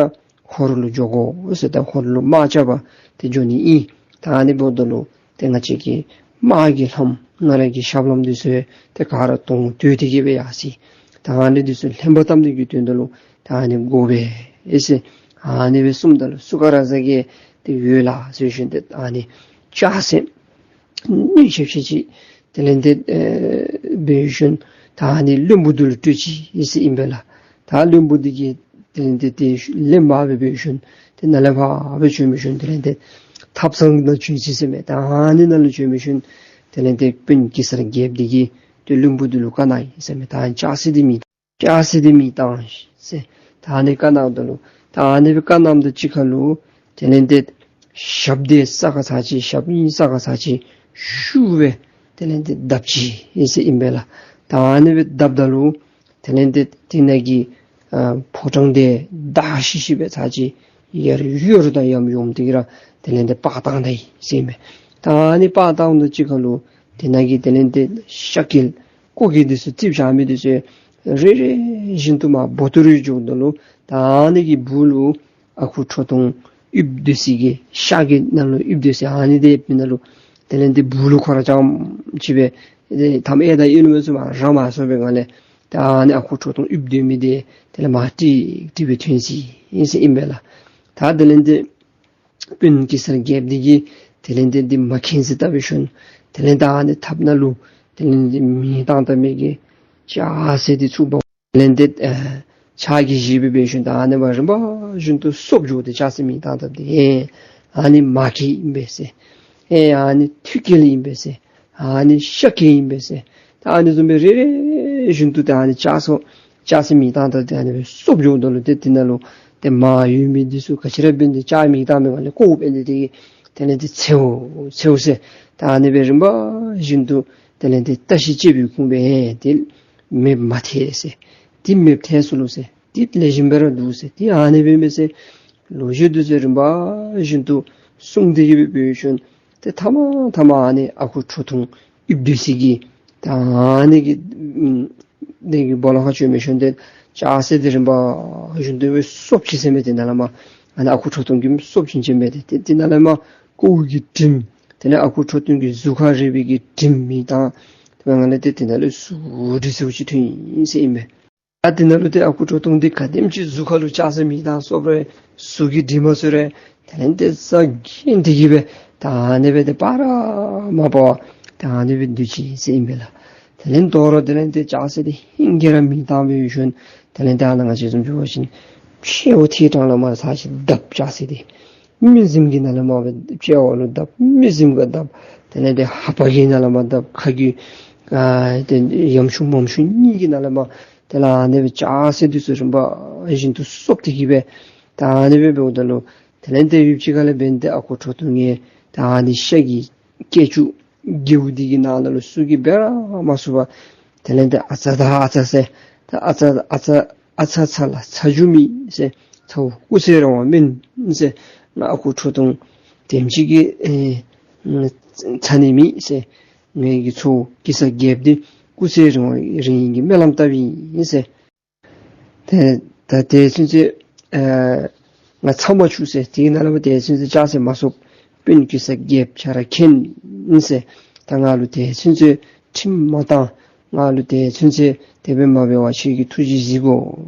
ཧོར་ལུ་འགྱོ་དགོ་ཟེར། ད་ཧོར་ལུ་དམག་རྐྱབ་པར་ཏེ་འགྱོ་ནི་ཨིན། ད་ཨ་ནི་འབདཝ་ད་ལུ་ཏེ་ང་བཅས་ཀྱི་དམག་གི་ལྷམ་ང་རའི་གི་ཞབས་ལྷམ་འདི་ཚུ་ཏེ་ག་ར་དོང་དོད་དེ་གི་སྦེ་ཡར་སོ་ཡི། ད་ཨ་ནི་འདི་ཚུ་ལྷན་པ་བཏབ་ནི་གི་དོན་དག་ལུ་ད་ཨ་ནི་དགོ་པས་ཟེར་ཨ་ནི་སྦེ་གསུངམ་ད་ལུ་སུ་ག་ར་ཟེར་གེ་ཏེ་ཡོད་ལགས་ཟེར་ཞིནམ་ཏེ་ད་ཨ་ནི་ལྕགས་གཟེར་སྣུན་ཤབ་ཤིབ་ཅིག་དེ་ལས་ཏེ་ཨེ་འབད་ཞིནམ་ད་ཨ་ནི་བློན་པོ་འདི་ལུ་སྤྲོད་ཅི་ཟེར་ཨིན་པས་ལགས། ད་བློན་པོ་འདི་གིས་དེ་ལས་ཏེ་ཏེ་ལེན་པར་སྦེ་འབད་ཞིནམ་ཏེ་ནཱ་ལས་ཕར་སྦེ་བྱོན་འབད་ཞིནམ་དེ་ལས་ཏེ་ཐབ་ཚང་ནང་བྱོན་ཅི་ཟེར་མས། ད་ཨ་ནི་ནང་ལུ་བྱོན་འབད་ཞིནམ་དེ་ལས་ཏེ་དཔོན་གེ་སར་རྒྱལཔོ་འདི་གིས་ཏེ་བློན་པོ་འདི་ལུ་བཀའ་གནང་ཡི་ཟེར་མས། ད་ཨ་ནི་ལྕགས་གཟེར་འདི་མེ་ལྕགས་གཟེར་འདི་མེ་བཏང་ཟེར། ད་ཨ་ནི་བཀའ་གནངམ་ད་ལུ་ད་ཨ་ནི་སྦེ་བཀའ་གནངམ་དང་གཅིག་ཁར་ལུ་དེ་ལས་ཏེ་ཞབས་འདི་ས་ཁར་ཚར་གཅིག་ཞབས་གཉིས་ས་ཁར་ཚར་གཅིག་ཤུགས་སྦེ་དེ་ལས་ཏེ་བརྡབ་ཅི་ཟེར་ཨིན་པས་ལགས། ད་ཨ་ནི་སྦེ་བརྡབ་ད་ལུ་དེ་ལས་ཏེ་དེ་ནང་གི་ཨ་ཕོ་བྲང་འདི་འདར་ཤིག་ཤིག་སྦེ་ཚར་གཅིག་ཡར་ཡོར་དང་ཡམ་ཡོམ་འདི་གིས་ར་དེ་ལས་ཏེ་སྤར་བཏང་ད་ཡི་ཟེར་མས། ད་ཨ་ནི་སྤར་བཏངམ་དང་གཅིག་ཁར་ལུ་དེ་ནང་གི་དེ་ལས་ཏེ་ཤ་འཁྱིལ་ཀོ་གི་འདི་ཚུ་རྩིགཔ་བཞག་མི་འདི་ཚུ་རེ་རེ་བཞིན་དུ་མར་སྦོ་ཏོ་རེ་འགྱོཝ་ད་ལུ་ད་ཨ་ནི་གི་སྦུག་ལུ་ཨ་ཁུ་ཁྲོ་ཐུང་ཡིབ་སྡོད་ས་གི་ཤ་གི་ནང་ལུ་ཡིབ་སྡོད་ས་ཨ་ནི་འདི་ཡིབ་མི་ནང་ལུ་དེ་ལས་ཏེ་སྦུག་ལུ་ཁོ་ར་རྐྱངམ་ཅིག་སྦེ་ཨེ་ཐམ་ཨེ་དང་ཨེ་ལུ་མི་ཚུ་མར་ར་མ་སོང་བའི་སྒང་ལས་ད་ཨ་ནི་ཨ་ཁུ་ཁྲོ་ཐུང་ཡིབ་སྡོད་མི་འདི་དེ་ལས་མར་ཀྲིག་ཀྲི་སྦེ་ཐོན་ཅི་ཨིན་ཟེར་ཨིན་པས་ལགས། ད་དེ་ལས་ཏེ་དཔོན་གེ་སར་རྒྱལཔོ་འདི་གིས་དེ་ལས་ཏེ་འདི་མ་མཁྱེན་ཟེར་བལྟ་བའི་ཤུལ་དེ་ལས་ད་ཨ་ནི་ཐབ་ནང་ལུ་དེ་ལས་ཏེ་མེ་བཏང་བཏང་མི་གི་ལྕགས་གཟེར་འདི་ཚུར་འབག་དེ་ལས་ཏེ་ཨ་ཕྱག་གིས་བཞེས་སྦེ་འབད་ཞིནམ་ད་ཨ་ནི་མར་རིམ་པ་བཞིན་དུ་སོབ་འགྱོ་སྟེ་ལྕགས་གཟེར་མེ་བཏང་བཏངམ་འདི་ཨེ་ཨ་ནི་མ་མཁྱེན་ཨིན་པས་ཟེར། ཨེ་ཨ་ནི་མཐུ་འཁྱིལ་ཨིན་པས་ཟེར། ཨ་ནི་ཤ་འཁྱིལ་ཨིན་པས་ཟེར། ད་ཨ་ནི་བཟུམ་སྦེ་རེ་རེ་བཞིན་དུ་ད་ཨ་ནི་ལྕགས་གཟེར་ལྕགས་གཟེར་མེ་བཏང་བཏངམ་འདི་ཨ་ནི་སྦེ་སོབ་འགྱོཝ་ད་ལུ་ཏེ་དེ་ནང་ལུ་ཏེ་མར་ཡོད་མི་འདི་ཚུ་ག་ཅི་ར་འབད་ནི་འདི་ལྕགས་མེ་བཏང་མི་སྒང་ལས་ཀོཝ་འབད་ནི་འདི་གིས་དེ་ལས་ཏེ་འཚེརཝ་འཚེརཝ་ཟེར། ད་ཨ་ནི་སྦེ་རིམ་པ་བཞིན་དུ་དེ་ལས་ཏེ་བརྟག་ཞིབ་རྐྱབ་པའི་ཁུངས་སྦེ་ཨེ་འདི་མེདཔ་མ་ཐལ་ཟེར། འདི་མེདཔ་ཐལ་སོ་ལོ་ཟེར། འདི་ལེགས་ཤོམ་སྦེ་ར་འདུག་ཟེར། འདི་ཨ་ནི་སྦེ་མས་ཟེར། ལོ་རྒྱུས་འདི་ཚུ་རིམ་པ་བཞིན་དུ་གསུངས་ཏེ་གི་སྦེ་འབད་ཞིནམ་ཏེ་མཐའ་མ་མཐའ་མ་ཨ་ནི་ཨ་ཁུ་ཁྲོ་ཐུང་ཡིབ་སྡོད་ས་གི་ད་ཨ་ནི་གི་ཨམ་དེ་གི་སྦོ་ལོགས་ཁར་བྱོན་འབད་ཞིནམ་ཏེ་ལྕགས་གཟེར་འདི་རིམ་པ་བཞིན་དུ་སྦེ་སོབ་ཅི་ཟེར་མས། དེ་ནང་ལས་མར་ཨ་ནི་ཨ་ཁུ་ཁྲོ་ཐུང་གིས་སོབ་ཅི་ཅི་མས། ཏེ་དེ་ནང་ལས་མར་ཀོཝ་གི་དྲིམ་དེ་ལས་ཨ་ཁུ་ཁྲོ་ཐུང་གི་གཟུགས་ཁར་རེག་པའི་གི་དྲིམ་མེ་བཏང་དེ་སྦེ་ནང་ལས་ཏེ་དེ་ནང་ལས་ཟུག་དྲི་ཟུག་ཅིག་ཐོན་ཡི་ཟེར་ཨིན་པས། ད་དེ་ནང་ལུ་ཏེ་ཨ་ཁུ་ཁྲོ་ཐུང་འདི་ག་དེམ་ཅིག་གཟུགས་ཁར་ལུ་ལྕགས་གཟེར་མེ་བཏང་སོབ་རུང་གཟུགས་ཀྱི་དྲིམ་མ་ཚུར་རེག་དེ་ལས་ཏེ་ས་གིན་ཏེ་གི་སྦེ་ད་ཨ་ནི་སྦེ་ཏེ་སྤར་ར་མ་སྤར་བར་ད་ཨ་ནི་སྦེ་སྡོད་ཅི་ཟེར་ཨིན་པས་ལགས། དེ་ལས་དོ་རུང་དེ་ལས་ཏེ་ལྕགས་གཟེར་འདི་ཧིང་གིས་ར་མེ་བཏང་སྦེ་ཡོད་ཞིནམ་དེ་ལས་ཏེ་ཨ་ནཱ་ང་བཅས་བཟུམ་ཅིག་འབད་བ་ཅིན་མཆེཝ་མཐིལ་དྲངས་ལས་མར་ཚར་གཅིག་བརྡབ་ལྕགས་གཟེར་འདི། མི་གཟིམ་གྱི་ནང་ལས་མར་སྦེ་མཆེཝ་ལུ་བརྡབ། མི་གཟིམ་ཁར་བརྡབ། དེ་ལས་ཏེ་ལྷ་པ་གི་ནང་ལས་མར་བརྡབ། ཁ་གི་ཨ་ཏེ་ཡམ་ཤུགས་མམ་ཤུགས་གཉིས་ཀྱི་ནང་ལས་མར་དེ་ལས་ཨ་ནི་སྦེ་ལྕགས་གཟེར་འདི་ཚུ་རིམ་པ་བཞིན་དུ་སོབ་སྟེ་གི་སྦེ་ད་ཨ་ནི་སྦེ་འབདཝ་ད་ལུ་དེ་ལས་ཏེ་ཡུདཔ་ཅིག་ཁ་ལས་འབདན་ཏེ་ཨ་ཁུ་ཁྲོ་ཐུང་གིས་ད་ཨ་ནི་ཤ་གི་སྐད་ཅིག་རྒེད་འདི་གི་ནང་ན་ལུ་སུ་གིས་འབད་ར་མ་ཚུགས་པར་དེ་ལས་ཏེ་ཨ་ཙ་ད་ཨ་ཙ་ཟེར། ད་ཨ་ཙ་ཨ་ཙ་ཨ་ཚ་ཚ་ལ་ཚ་རྒྱུ་མེད་ཟེར། ཚ་བོ་སྐུ་ཚེ་རིང་བ་སྨོན་ཟེར། ང་ཨ་ཁུ་ཁྲོ་ཐུང་དེམ་ཅིག་གིས་ཨེ་ཚ་ནི་མེད་ཟེར། ངེ་གི་ཚ་བོ་གེ་སར་རྒྱལཔོ་འདི་སྐུ་ཚེ་རིང་བ་རིང་ནི་གི་སྨོན་ལམ་བཏབ་ཨིན་ཟེར། ཏེ་ད་དེ་ཚུན་ཚོད་ཨ་ང་ཚ་མ་བཅུག་ཟེར། དེ་ནང་ལས་མར་དེ་ཚུན་ཚོད་ལྕགས་གཟེར་མ་སོབ། དཔོན་གེ་སར་རྒྱལཔོ་ཁྱོད་ར་མཁྱེན་ཟེར། ད་ང་ལུ་དེ་ཚུན་ཚོད་ཁྲིམས་མ་བཏང་། ང་ལུ་དེ་ཚུན་ཚོད་དེ་སྦེ་མ་འབད་བར་ཁྱོད་ཀྱིས་ཐུགས་རྗེ་གཟིགས་དགོ་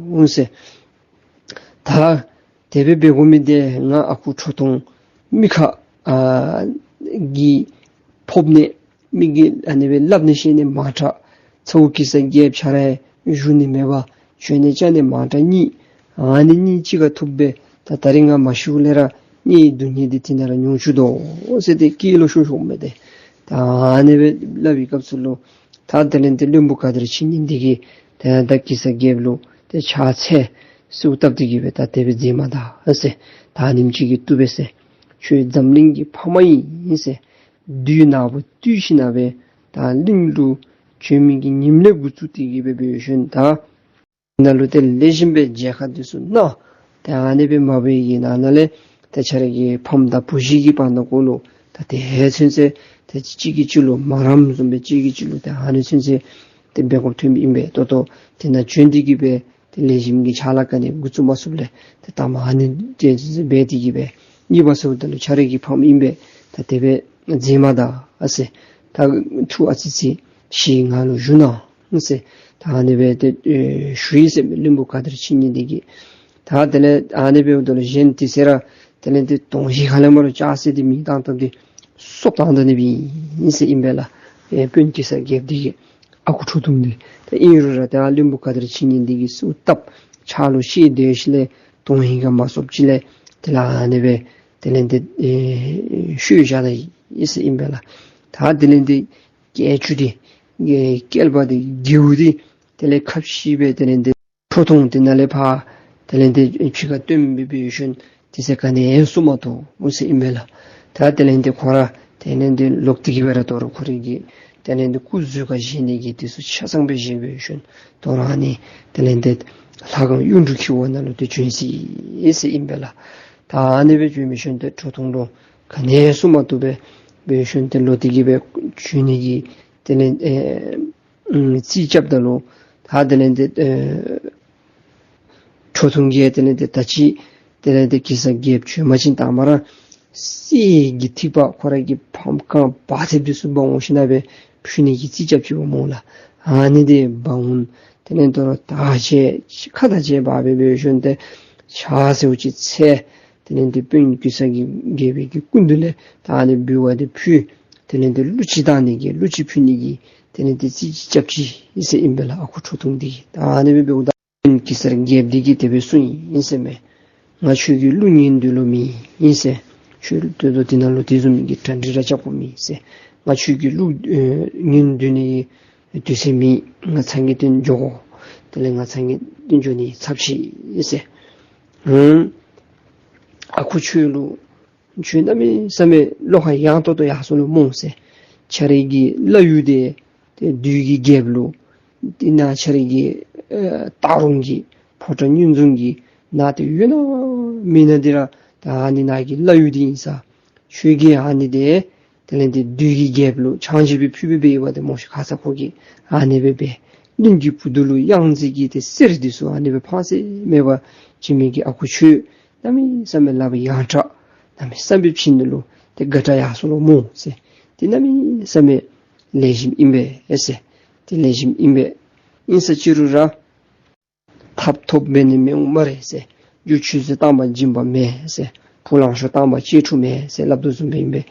ཟེར། ད་དེ་སྦེ་འབད་དགོ་མི་འདི་ང་ཨ་ཁུ་ཁྲོ་ཐུང་མི་ཁ་ཨ་གི་ཕོག་ནི་མི་གིས་ཨ་ནི་སྦེ་སླབ་ནི་བཤད་ནི་མང་དྲགས། ཚ་བོ་གེ་སར་རྒྱལཔོ་ཁྱོད་ར་བཞུགས་ནི་མེད་པར་བྱོན་ནི་བཅར་ནི་མང་དྲགས་གཉིས། ཨ་ནི་གཉིས་གཅིག་ཁར་ཐུག་སྦེ་ད་ད་རིས་ང་མ་ཤི་ལས་ར་གཉིས་སྡུག་བསྔལ་འདི་དེ་ནང་ར་མྱོང་བཅུག་དོ་ཟེར་ཏེ་སྐད་ལོག་ཤོར་ཤོརཝ་མས་ཏེ། ད་ཨ་ནི་སྦེ་སླབ་པའི་སྐབས་སུ་ལུ་ད་དེ་ལས་ཏེ་བློན་པོ་ག་དར་ཕྱི་ཉིན་འདི་གིས་ཏེ་ད་གེ་སར་རྒྱལཔོ་ལུ་ཏེ་ཕྱག་འཚལ་གསོལཝ་བཏབ་སྟེ་གི་སྦེ་ད་དེ་སྦེ་མཛད་མ་ད་ཟེར། ད་ཨ་ནེམ་ཅིག་གིས་བཏུབ་པས་ཟེར། ཁྱོད་འཛམ་གླིང་གི་ཕ་མ་ཨིན་ཟེར། བདུད་ནག་པོ་བཏུལ་ཞིནམ་ལས་ད་གླིང་ལུ་ བྱོན་མི་གི་ཉིནམ་ལས་འགོ་བཙུགས་ཏེ་གི་སྦེ་འབད་ཞིནམ་ད་ནཱ་ལུ་ཏེ་ལེགས་ཤོམ་སྦེ་མཇལ་ཁ་འདི་ཚུ་གནང་། ཏེ་ཨ་ནི་སྦེ་མ་འབད་བའི་ནང་ན་ལས་ཏེ་ཁྱོད་ར་གི་ཕམ་དང་བུ་གཞི་གི་བར་ན་གུ་ལུ་ད་ཏེ་ཧེ་ཚུན་ཚོད་ཏེ་གཅིག་གིས་གཅིག་ལུ་མ་རངམ་བཟུམ་སྦེ་གཅིག་གིས་གཅིག་ལུ་ཏེ་ཨ་ནི་ཚུན་ཚོད་ཏེ་འབད་དགོཔ་ཐོནམ་ཨིན་པས། ད་ལྟོ་ཏེ་ནཱ་བྱོན་ཏེ་གི་སྦེ་ཏེ་ལེགས་ཤོམ་གྱི་ཕྱག་ལཱ་ག་ནི་འགོ་བཙུགས་མ་ཚུགསཔ་ལས་ཏེ་ད་མ་ཨ་ནི་ཏེ་འབད་དེ་གི་སྦེ་གཉིས་པ་ཟེརཝ་ད་ལུ་ཁྱོད་ར་གི་ཕམ་ཨིན་པས། ད་དེ་སྦེ་མཛད་མ་ད་ཨ་ཟེར། ད་ཐུགས་ཨ་ཙི་ཅིག་ཞུ་ང་ལུ་ཞུ་གནང་ཟེར། ད་ཨ་ནི་སྦེ་ཏེ་ཨེ་ཞུ་ཡི་ཟེར་མས་བློན་པོ་ཁ་དར་ཆོས་ཉིད་འདི་གིས། ད་དེ་ལས་ཨ་ནི་འབདཝ་ད་ལུ་གཞན་དེ་ཚུ་ར་དེ་ལས་ཏེ་དོན་ཧིང་ཁ་ལས་མར་ལྕགས་གཟེར་འདི་མིག་བཏང་བཏངམ་ད་སོབ་བཏང་ད་ནི་སྦེ་ཨིན་ཟེར་ཨིན་པས་ལགས། ཨེ་དཔོན་གེ་སར་རྒྱལཔོ་འདི་གིས་ཨ་ཁུ་ཁྲོ་ཐུང་འདི། ད་ཨིན་རུང་ར་ད་བློན་པོ་ཁ་དར་ཆོས་ཉིད་འདི་གིས་སུ་བཏབ་ཕྱག་ལུ་བཤེད་དེ་ཞིནམ་ལས་དོན་ཧིང་ཁ་མ་སོབ་ཅིག་ལས་དེ་ལས་ཨ་ནི་སྦེ་དེ་ལས་ཏེ་ཨེ་ཤུལ་བཞག་ད་ཡི་ཟེར་ཨིན་པས་ལགས། ད་དེ་ལས་ཏེ་སྐད་ཅིག་འདི་ཨེ་བསྐལ་པ་འདི་རྒེད་འོག་འདི་དེ་ལས་ཁ་ཕྱེ་སྦེ་དེ་ལས་ཏེ་ཁྲོ་ཐུང་དེ་ནང་ལས་ཕར་དེ་ལས་ཏེ་ཕྱི་ཁར་བཏོན་སྦེ་འབད་ཞིནམ་དེ་ཚུ་ག་ནི་ཡང་གསུང་མ་བཏུབ་ཟེར་ཨིན་པས་ལགས། ད་དེ་ལས་ཏེ་ཁོ་ར་དེ་ལས་ཏེ་ལོག་སྟེ་གི་སྦེ་ར་དོ་རུང་ཁོ་རའི་གི་དེ་ལས་ཏེ་སྐུ་གཟུགས་ཁར་བཞེས་ནི་གི་དེ་ཚུ་ཆ་ཚང་སྦེ་བཞེས་འབད་ཞིནམ་དོ་རུང་ཨ་ནི་དེ་ལས་ཏེ་ལྷ་ཁང་གཡུ་འབྲུག་ཁྱེར་བ་ནང་ལུ་ཏེ་བྱོན་ཅི་ཟེར་ཨིན་པས་ལགས། ད་ཨ་ནི་སྦེ་བྱོན་འབད་ཞིནམ་ཏེ་ཁྲོ་ཐུང་ལུ་ག་ནི་ཡང་གསུང་མ་བཏུབ་སྦེ་འབད་ཞིནམ་ཏེ་ལོག་སྟེ་གི་སྦེ་བྱོན་ནི་གི་དེ་ལས་ཨེ་ཨུམ་རྩིས་རྐྱབ་ད་ལུ་ད་དེ་ལས་ཏེ་ཨེ་ཁྲོ་ཐུང་གིས་དེ་ལས་ཏེ་ད་ཅི་དེ་ལས་ཏེ་གེ་སར་རྒྱལཔོ་བྱོན་པ་ཅིན་དང་པ་ར་གསེར་གྱི་ཐིགས་པ་ཁོ་ར་གི་ཕམ་ཁ་བ་ཐེབས་འདི་ཚུ་འབག་འོང་ཞིནམ་སྦེ་ཕུལ་ནི་གི་རྩིས་རྐྱབ་ཅི་པ་སྨོ་ལགས། ཨ་ནི་འདི་འབག་འོང་དེ་ལས་དོ་རུང་ད་ཅི་ཁ་ད་ཅི་འབག་སྦེ་འབད་ཞིནམ་ཏེ་ཕྱག་ཟེརཝ་ཅིག་འཚལ། དེ་ལས་ཏེ་དཔོན་གེ་སར་གྱི་རྒྱལ་པོའི་གི་སྐུ་མདུན་ལས་ད་ཨ་ནི་འབུལ་བ་འདི་ཕུལ། དེ་ལས་ཏེ་གླུ་ཅིག་བཏང་ནི་གི་གླུ་ཅིག་ཕུལ་ནི་གི་དེ་ལས་ཏེ་རྩིས་རྐྱབ་ཅི་ཟེར་ཨིན་པས་ལགས། ཨ་ཁུ་ཁྲོ་ཐུང་འདི་གིས་ད་ཨ་ནི་སྦེ་འབདཝ་ད་དཔོན་གེ་སར་རྒྱལཔོ་འདི་གིས་དེ་སྦེ་གསུངས་ཡི་ཟེར་མས། ང་ཁྱོད་ཀྱི་གླུ་ཉན་འདོད་ལུ་མེད་ཟེར། ཁྱོད་ད་ལྟོ་འདི་ནང་ལུ་དེ་བཟུམ་གྱི་གྲ་སྒྲིག་ར་རྐྱབ་དགོཔ་མེད་ཟེར། ང་ཁྱོད་ཀྱི་གླུ་ཨེ་ཉན་སྡོད་ནི་དུས་ཚོད་མེད། ང་ཚང་གི་དོན་འགྱོ་དགོ། དེ་ལས་ང་ཚང་གི་དོན་འགྱོ་ནི་ཚབས་ཆེ་ཟེར། ཨུམ་ཨ་ཁུ་ཁྱོད་ལུ་ཁྱོད་གནམ་མེད་ས་མེད་བློ་ཁ་ཡང་ཏོག་ཏོ་ཡར་སོང་ནུག་སྨོ་ཟེར། ཁྱོད་རའི་གི་བླ་གཡུ་འདི་ཏེ་བདུད་ཀྱི་རྒྱལཔོ་ལུ་དེ་ནང་ཁྱོད་རའི་གི་ཨེ་སྟག་རོང་གི་ཕོ་བྲང་བསྙུན་རྫོང་གི་ནང་ཏེ་ཡོད་ན་མེད་ན་འདི་ར་ད་ཨ་ནི་ནང་གི་བླ་གཡུ་འདི་ཨིན་ས། ཁྱོད་ཀྱིས་ཨ་ནི་འདི་དེ་ལས་ཏེ་བདུད་ཀྱི་རྒྱལཔོ་ལུ་ཆང་ཅིག་སྦེ་ཕུལ་སྦེ་འབད་ཡི་པ་ཏེ་སྨོ་ཤིག་ཁ་ཙ་ཁོ་གིས་ཨ་ནི་སྦེ་འབད། གླིང་གི་བུ་དུ་ལུ་གཡང་རྫས་ཀྱི་ཏེ་གསེར་འདི་ཚུ་ཨ་ནི་སྦེ་ཕངས་སེམས་མེད་པར་བྱིན་མི་གི་ཨ་ཁུ་ཁྱོད་གནམ་མེད་ས་མེད་ལག་པ་ཡང་དྲག། གནམ་མེད་ས་མེད་བྱིན་ནི་ལུ་ཏེ་དགའ་དྲགས་ཡར་སོང་ནུག་སྨོ་ཟེར། ཏེ་གནམ་མེད་ས་མེད་ལེགས་ཤོམ་ཨིན་པས་ཟེར། ཏེ་ལེགས་ཤོམ་ཨིན་པས། ཨིན་ས་ཅི་རུང་ར་ཐབ་ཐོབ་འབད་ནི་མི་འོང་སྨ་རེ་ཟེར། རྒྱུ་ཆུད་ཟོས་བཏང་པ་སྦྱིན་པ་མེན་ཟེར། བུ་ལང་ཤོར་བཏང་པ་གཅེས་ཕྲུག་མེན་ཟེར་སླབ་དོ་བཟུམ་སྦེ་ཨིན་པས།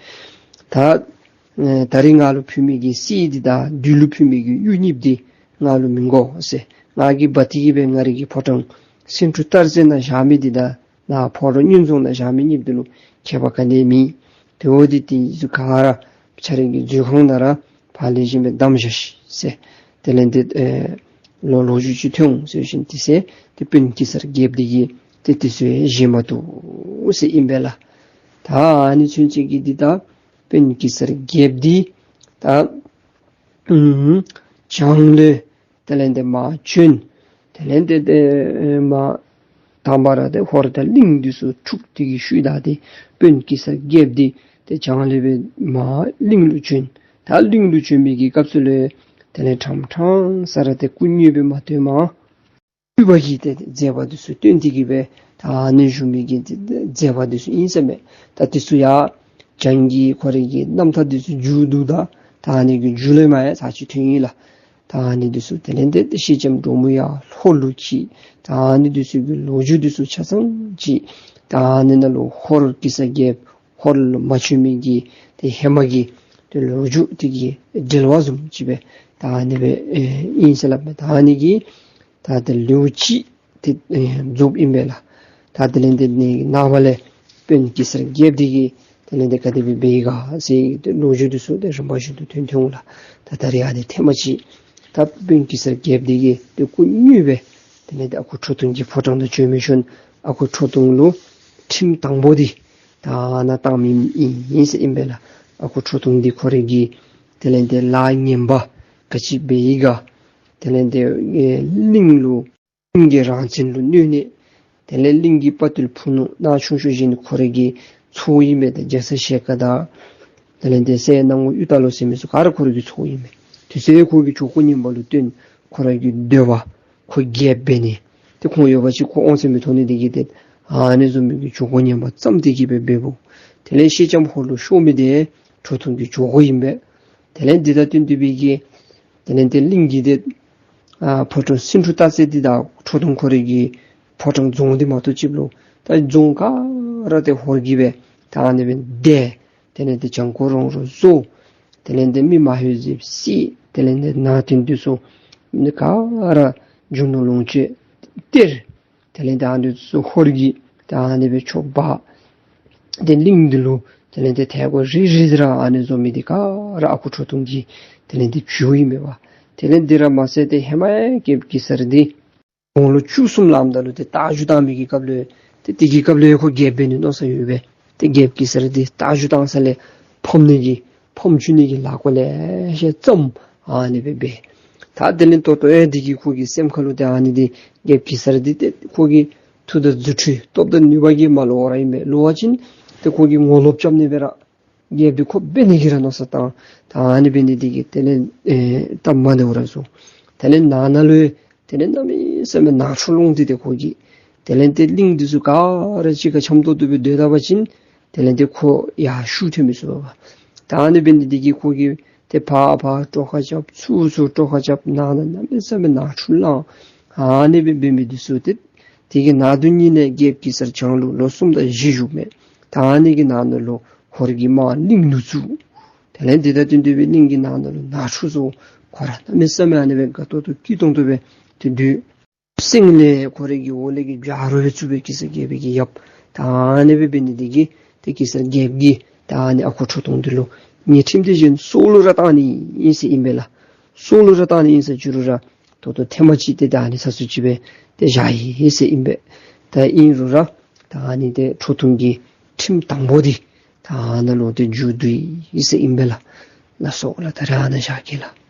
ད་ཨེ་ད་རིས་ང་ལུ་ཕུལ་མི་གི་གསེར་འདི་དང་བདུད་ལུ་ཕུལ་མི་གི་གཡུ་གཉིས་འདི་ང་ལུ་མི་དགོ་ཟེར། ང་གིས་འབག་སྟེ་གི་སྦེ་ང་རའི་གི་ཕོ་བྲང་སེང་ཕྲུག་སྟག་རྩེ་ནང་བཞག་མི་འདི་དང་ནཱ་ཕོ་བྲང་བསྙུན་རྫོང་ནང་བཞག་མི་གཉིས་འདི་ལུ་ཁྱད་པར་ག་ནི་ཡང་མེད། དེ་འོ་འདི་དེ་ཚུ་ག་ར་ཁྱོད་རའི་གི་མཛོད་ཁང་ནང་ར་ཕར་ལེགས་ཤོམ་སྦེ་བསྡམས་བཞག་ཤིག་ཟེར། དེ་ལས་ཏེ་ཨེ་ལོ་ལོ་རྒྱུས་ཅིག་ཐོན་འོང་ཟེར་ཞིནམ་དེ་ཚུ་ཏེ་དཔོན་གེ་སར་རྒྱལཔོ་འདི་གིས་ཏེ་དེ་ཚུ་བཞེས་མ་བཏུབ་ཟེར་ཨིན་པས་ལགས། ད་ཨ་ནི་ཚུན་ཚོད་ཀྱི་འདི་ད་དཔོན་གེ་སར་རྒྱལཔོ་འདི་ད་ཨུམ་བྱང་ལས་དེ་ལས་ཏེ་མར་བྱོན། དེ་ལས་ཏེ་ཏེ་མར་དང་པ་ར་ཏེ་ཧོར་དང་གླིང་འདི་ཚུ་འཁྲུགས་ཏེ་གི་ཤུལ་ད་ཏེ་དཔོན་གེ་སར་རྒྱལཔོ་འདི་ཏེ་བྱང་ལས་སྦེ་མར་གླིང་ལུ་བྱོན། ད་གླིང་ལུ་བྱོན་མི་གི་སྐབས་སུ་ལས་དེ་ལས་ཕྲང་ཕྲང་ས་ར་ཏེ་སྐུ་དངོས་སྦེ་མ་སྟོནམ་སྤྲུལ་པ་གི་ཏེ་མཛད་པ་འདི་ཚུ་སྟོན་ཏེ་གི་སྦེ་ད་ཨ་ནི་བཞུགས་མི་གི་མཛད་པ་འདི་ཚུ་ཨིན་ཟེར་མས། ད་འདི་ཚུ་ཡང་བྱང་གི་ཁོ་རའི་གི་རྣམ་ཐར་འདི་ཚུ་མཇུག་བསྡུཝ་ད་ད་ཨ་ནི་གི་མཇུག་ལས་མར་ཡང་ཚར་གཅིག་ཐོན་ཡི་ལགས། ད་ཨ་ནི་འདི་ཚུ་དེ་ལས་ཏེ་སེང་ལྕམ་འབྲུག་མོ་ཡང་ཧོར་ལུ་འཁྱིད། ད་ཨ་ནི་འདི་ཚུ་གི་ལོ་རྒྱུས་འདི་ཚུ་ཆ་ཚང་ཅིག་ད་ཨ་ནི་ནང་ལུ་ཧོར་གེ་སར་རྒྱལཔོ་ཧོར་ལུ་མ་བྱོན་མི་གི་ཏེ་ཧེ་མ་གི་ཏེ་ལོ་རྒྱུས་འདི་གི་འགྲེལ་བ་བཟུམ་ཅིག་སྦེ་ད་ཨ་ནི་སྦེ་ཨེ་ཨིན་ཟེར་སླབ་མས། ད་ཨ་ནི་གི་ད་ཏེ་ལེའུ་གཅིག་ཏེ་ཨེ་རྫོགསཔ་ཨིན་པས་ལགས། ད་དེ་ལས་ཏེ་ནི་ནངས་པ་ལས་དཔོན་གེ་སར་རྒྱལཔོ་འདི་གིས་དེ་ལས་ཏེ་ག་དེ་སྦེ་འབད་ཡི་ག་ཟེར་ཏེ་ལོ་རྒྱུས་འདི་ཚུ་ཏེ་རིམ་པ་བཞིན་དུ་ཐོན་ཐོན་འོང་ལགས། ད་ད་རིས་ཨ་ནི་ཐེངས་མ་ཅིག་ད་དཔོན་གེ་སར་རྒྱལཔོ་འདི་གིས་ཏེ་སྐུ་དངོས་སྦེ་དེ་ལས་ཏེ་ཨ་ཁུ་ཁྲོ་ཐུང་གི་ཕོ་བྲང་དུ་བྱོན་མི་ཤུལ་ཨ་ཁུ་ཁྲོ་ཐུང་ལུ་ཁྲིམས་དང་པོ་འདི་ད་ནཱ་བཏང་མི་ཨིན་ཟེར་ཨིན་པས་ལགས། ཨ་ཁུ་ཁྲོ་ཐུང་འདི་ཁོ་རའི་གི་དེ་ལས་ཏེ་ལཱ་ངན་པ་ ག་ཅི་འབད་ཡི་ག། དེ་ལས་ཏེ་ཨེ་གླིང་ལུ་གླིང་གི་རང་བཙན་ལུ་གནོད་ནི། དེ་ལས་གླིང་གི་དཔའ་རྟུལ་ཕུ་ནུ་ནང་ཆུང་ཤོས་ཅིག་ཁོ་རའི་གི་ཚའོ་ཨིན་མས། ཏེ་རྒྱ་ཚ་ཞལ་དཀར་དང་དེ་ལས་ཏེ་སྲས་སྣང་ངུ་གཡུ་སྟག་ལོ་ཟེར་མི་ཚུ་ག་ར་ཁོ་རའི་གི་ཚའོ་ཨིན་མས། དེ་ཚུ་ཁོ་གི་ཇུས་གོ་ཉན་པ་ལུ་བརྟེན་ཁོ་རའི་གི་འདོད་པ་ཁོ་རྒྱལཔོ་འབད་ནི། ཏེ་ཁོང་ཡོད་པ་ཅིན་ཁོ་དབང་ཚད་མི་ཐོབ་ནི་དེ་གིས་ཏེ་ཨ་ནི་བཟུམ་མའི་གི་ཇུས་གོ་ཉན་པ་བརྩམས་ཏེ་གིས་སྦེ་འབདཝ། དེ་ལས་ཤེལ་ལྕམ་ཧོར་ལུ་ཤོར་མི་དེ་ཁྲོ་ཐུང་གི་ཇུས་གོ་ཨིན་པས། དེ་ལས་འདི་དང་བསྟུན་ཏེ་སྦེ་གི་དེ་ལས་ཏེ་གླིང་གི་ཏེ་ཨ་ཕོ་བྲང་སེང་འབྲུག་སྟག་རྩེ་འདི་དང་ཁྲོ་ཐུང་ཁོ་རའི་གི་ཕོ་བྲང་རྫོང་འདི་མ་གཏོགས་ཅིག་ལུ་ད་རྫོང་ག་ར་ཏེ་ཧོར་གྱིས་སྦེ་ད་ཨ་ནི་སྦེ་འདི་དེ་ལས་ཏེ་བྱང་ཁོག་རོང་རོ་བཟོ། དེ་ལས་ཏེ་མི་མ་ཧེ་ཟིབ་སི། དེ་ལས་ཏེ་ནང་རྟེན་འདི་ཚུ་ནི་ག་ར་རྒྱུ་ནོར་ལོངས་སྤྱོད་སྟེར། དེ་ལས་ཏེ་ཨ་ནི་ཚུ་ཧོར་གྱིས་ད་ཨ་ནི་སྦེ་ཆོག་པ། ཏེ་གླིང་འདི་ལུ་དེ་ལས་ཏེ་ཐལ་གོ་རི་རི་ར་ཨ་ནི་བཟོ་མི་འདི་ག་ར་ཨ་ཁུ་ཁྲོ་ཐུང་གི་དེ་ལས་ཏེ་ཇུས་ཨིན་མས་པ། དེ་ལས་འདི་ར་མ་ཚད་ཏེ་ཧེ་མ་ཡང་རྒྱལཔོ་གེ་སར་འདི་དགུང་ལོ་བཅུ་གསུམ་ལངམ་ད་ལུ་ཏེ་རྟ་རྒྱུག་བཏང་མི་གི་སྐབས་ལུ་ཏེ་དེ་གི་སྐབས་ལུ་ཡང་ཁོ་རྒྱལཔོ་འབད་ནི་མནོ་ས་ཡོད་པས། ཏེ་རྒྱལཔོ་གེ་སར་འདི་རྟ་རྒྱུག་བཏང་ས་ལས་ཕམ་ནི་གི་ཕམ་བཅུག་ནི་གི་ལཱ་འགོ་ལེ་ཤ་བརྩམས། ཨ་ནི་སྦེ་འབད། ད་དེ་ལས་ད་ལྟོ་ཡང་འདི་གིས་ཁོ་གི་སེམས་ཁ་ལུ་ཏེ་ཨ་ནི་འདི་རྒྱལཔོ་གེ་སར་འདི་ཏེ་ཁོ་གི་མཐུ་དང་རྫུ་འཕྲུལ་སྟོབས་དང་ནུས་པ་གིས་མ་ལོ་ར་ཨིན་པས། ལོ་བ་ཅིན་ཏེ་ཁོ་གིས་ངོ་ལོག་རྐྱབ་ནི་སྦེ་ར་རྒྱལཔོ་འདི་ཁོ་འབད་ནི་གི་ར་མནོ་བསམ་བཏང་། ད་ཨ་ནི་འབད་ནི་འདི་གིས་དེ་ལས་ཨེ་སྟབས་མ་བདེཝ་ར་བཟོ། དེ་ལས་ནང་ན་ལུ་དེ་ལས་གནམ་མེད་ས་མེད་ནང་འཁྲུག་སློང་སྟེ་ཏེ་ཁོ་གིས་དེ་ལས་ཏེ་གླིང་འདི་ཚུ་ག་ར་གཅིག་ཁར་འཆམ་ཏོག་ཏོ་སྦེ་སྡོད་ད་པ་ཅིན་དེ་ལས་ཏེ་ཁོ་ཡར་ཤུགས་ཐོན་མི་ཚུགས་པས། ད་ཨ་ནི་འབད་ནི་འདི་གིས་ཁོ་གིས་ཏེ་ཕར་ཕར་དཀྲོག་ཁ་རྐྱབ། ཚུར་ཚུར་དཀྲོག་ཁ་རྐྱབ། ནང་ན་གནམ་མེད་ས་མེད་ནང་འཁྲུག་སློང་། ཨ་ནི་སྦེ་འབད་མི་འདི་ཚུ་ཏེ་དེ་གི་ནང་དོན་ཉིད་ནས་རྒྱལཔོ་གེ་སར་བྱང་ལུ་ལོ་གསུམ་དང་བཞི་བཞུགས་མས། ད་ཨ་ནི་གི་ནང་ན་ལུ་ཧོར་གྱི་དམག་གླིང་ལུ་བཙུགས། དེ་ལས་འདི་དང་བསྟུན་ཏེ་སྦེ་གླིང་གི་ནང་ན་ལུ་ནང་འཁྲུག་བཟོ། ཁོ་ར་གནམ་མེད་ས་མེད་ཨ་ནི་སྦེ་དགའ་ཏོག་ཏོ་སྐྱིད་ཏོང་ཏོ་སྦེ་ཏེ་སྡོད། སེང་ལས་ཁོ་རའི་གི་འོག་ལས་ཀྱི་བྱ་རོག་སྦེ་བཙུགས་པས་གེ་སར་རྒྱལཔོ་གི་ཡབ། ད་ཨ་ནི་སྦེ་འབད་ནི་འདི་གིས་ཏེ་གེ་སར་རྒྱལཔོ་གིས་ད་ཨ་ནི་ཨ་ཁུ་ཁྲོ་ཐུང་འདི་ལུ་ངེའི་ཁྲིམས་དེ་བཞིན་སྲོག་ལུ་ར་བཏང་ནི་ཨིན་ཟེར་ཨིན་པས་ལགས། སྲོག་ལུ་ར་བཏང་ནི་ཨིན་ཟེར་བཅུག་རུང་ར་ད་ལྟོ་ཐེངས་མ་གཅིག་ཏེ་ད་ཨ་ནི་ཚ་སུ་ཅིག་སྦེ་ཏེ་བཞག་ཡི་ཟེར་ཨིན་པས། ད་ཨིན་རུང་ར་ད་ཨ་ནི་ཏེ་ཁྲོ་ཐུང་གི་ཁྲིམས་དང་པོ་འདི་ད་ཨ་ནཱ་ལུ་ཏེ་མཇུག་བསྡུ་ཡི་ཟེར་ཨིན་པས་ལགས། ལགས་སོ་ལགས། ད་རེས་ཨ་ནཱ་བཞག་གེ་ལགས།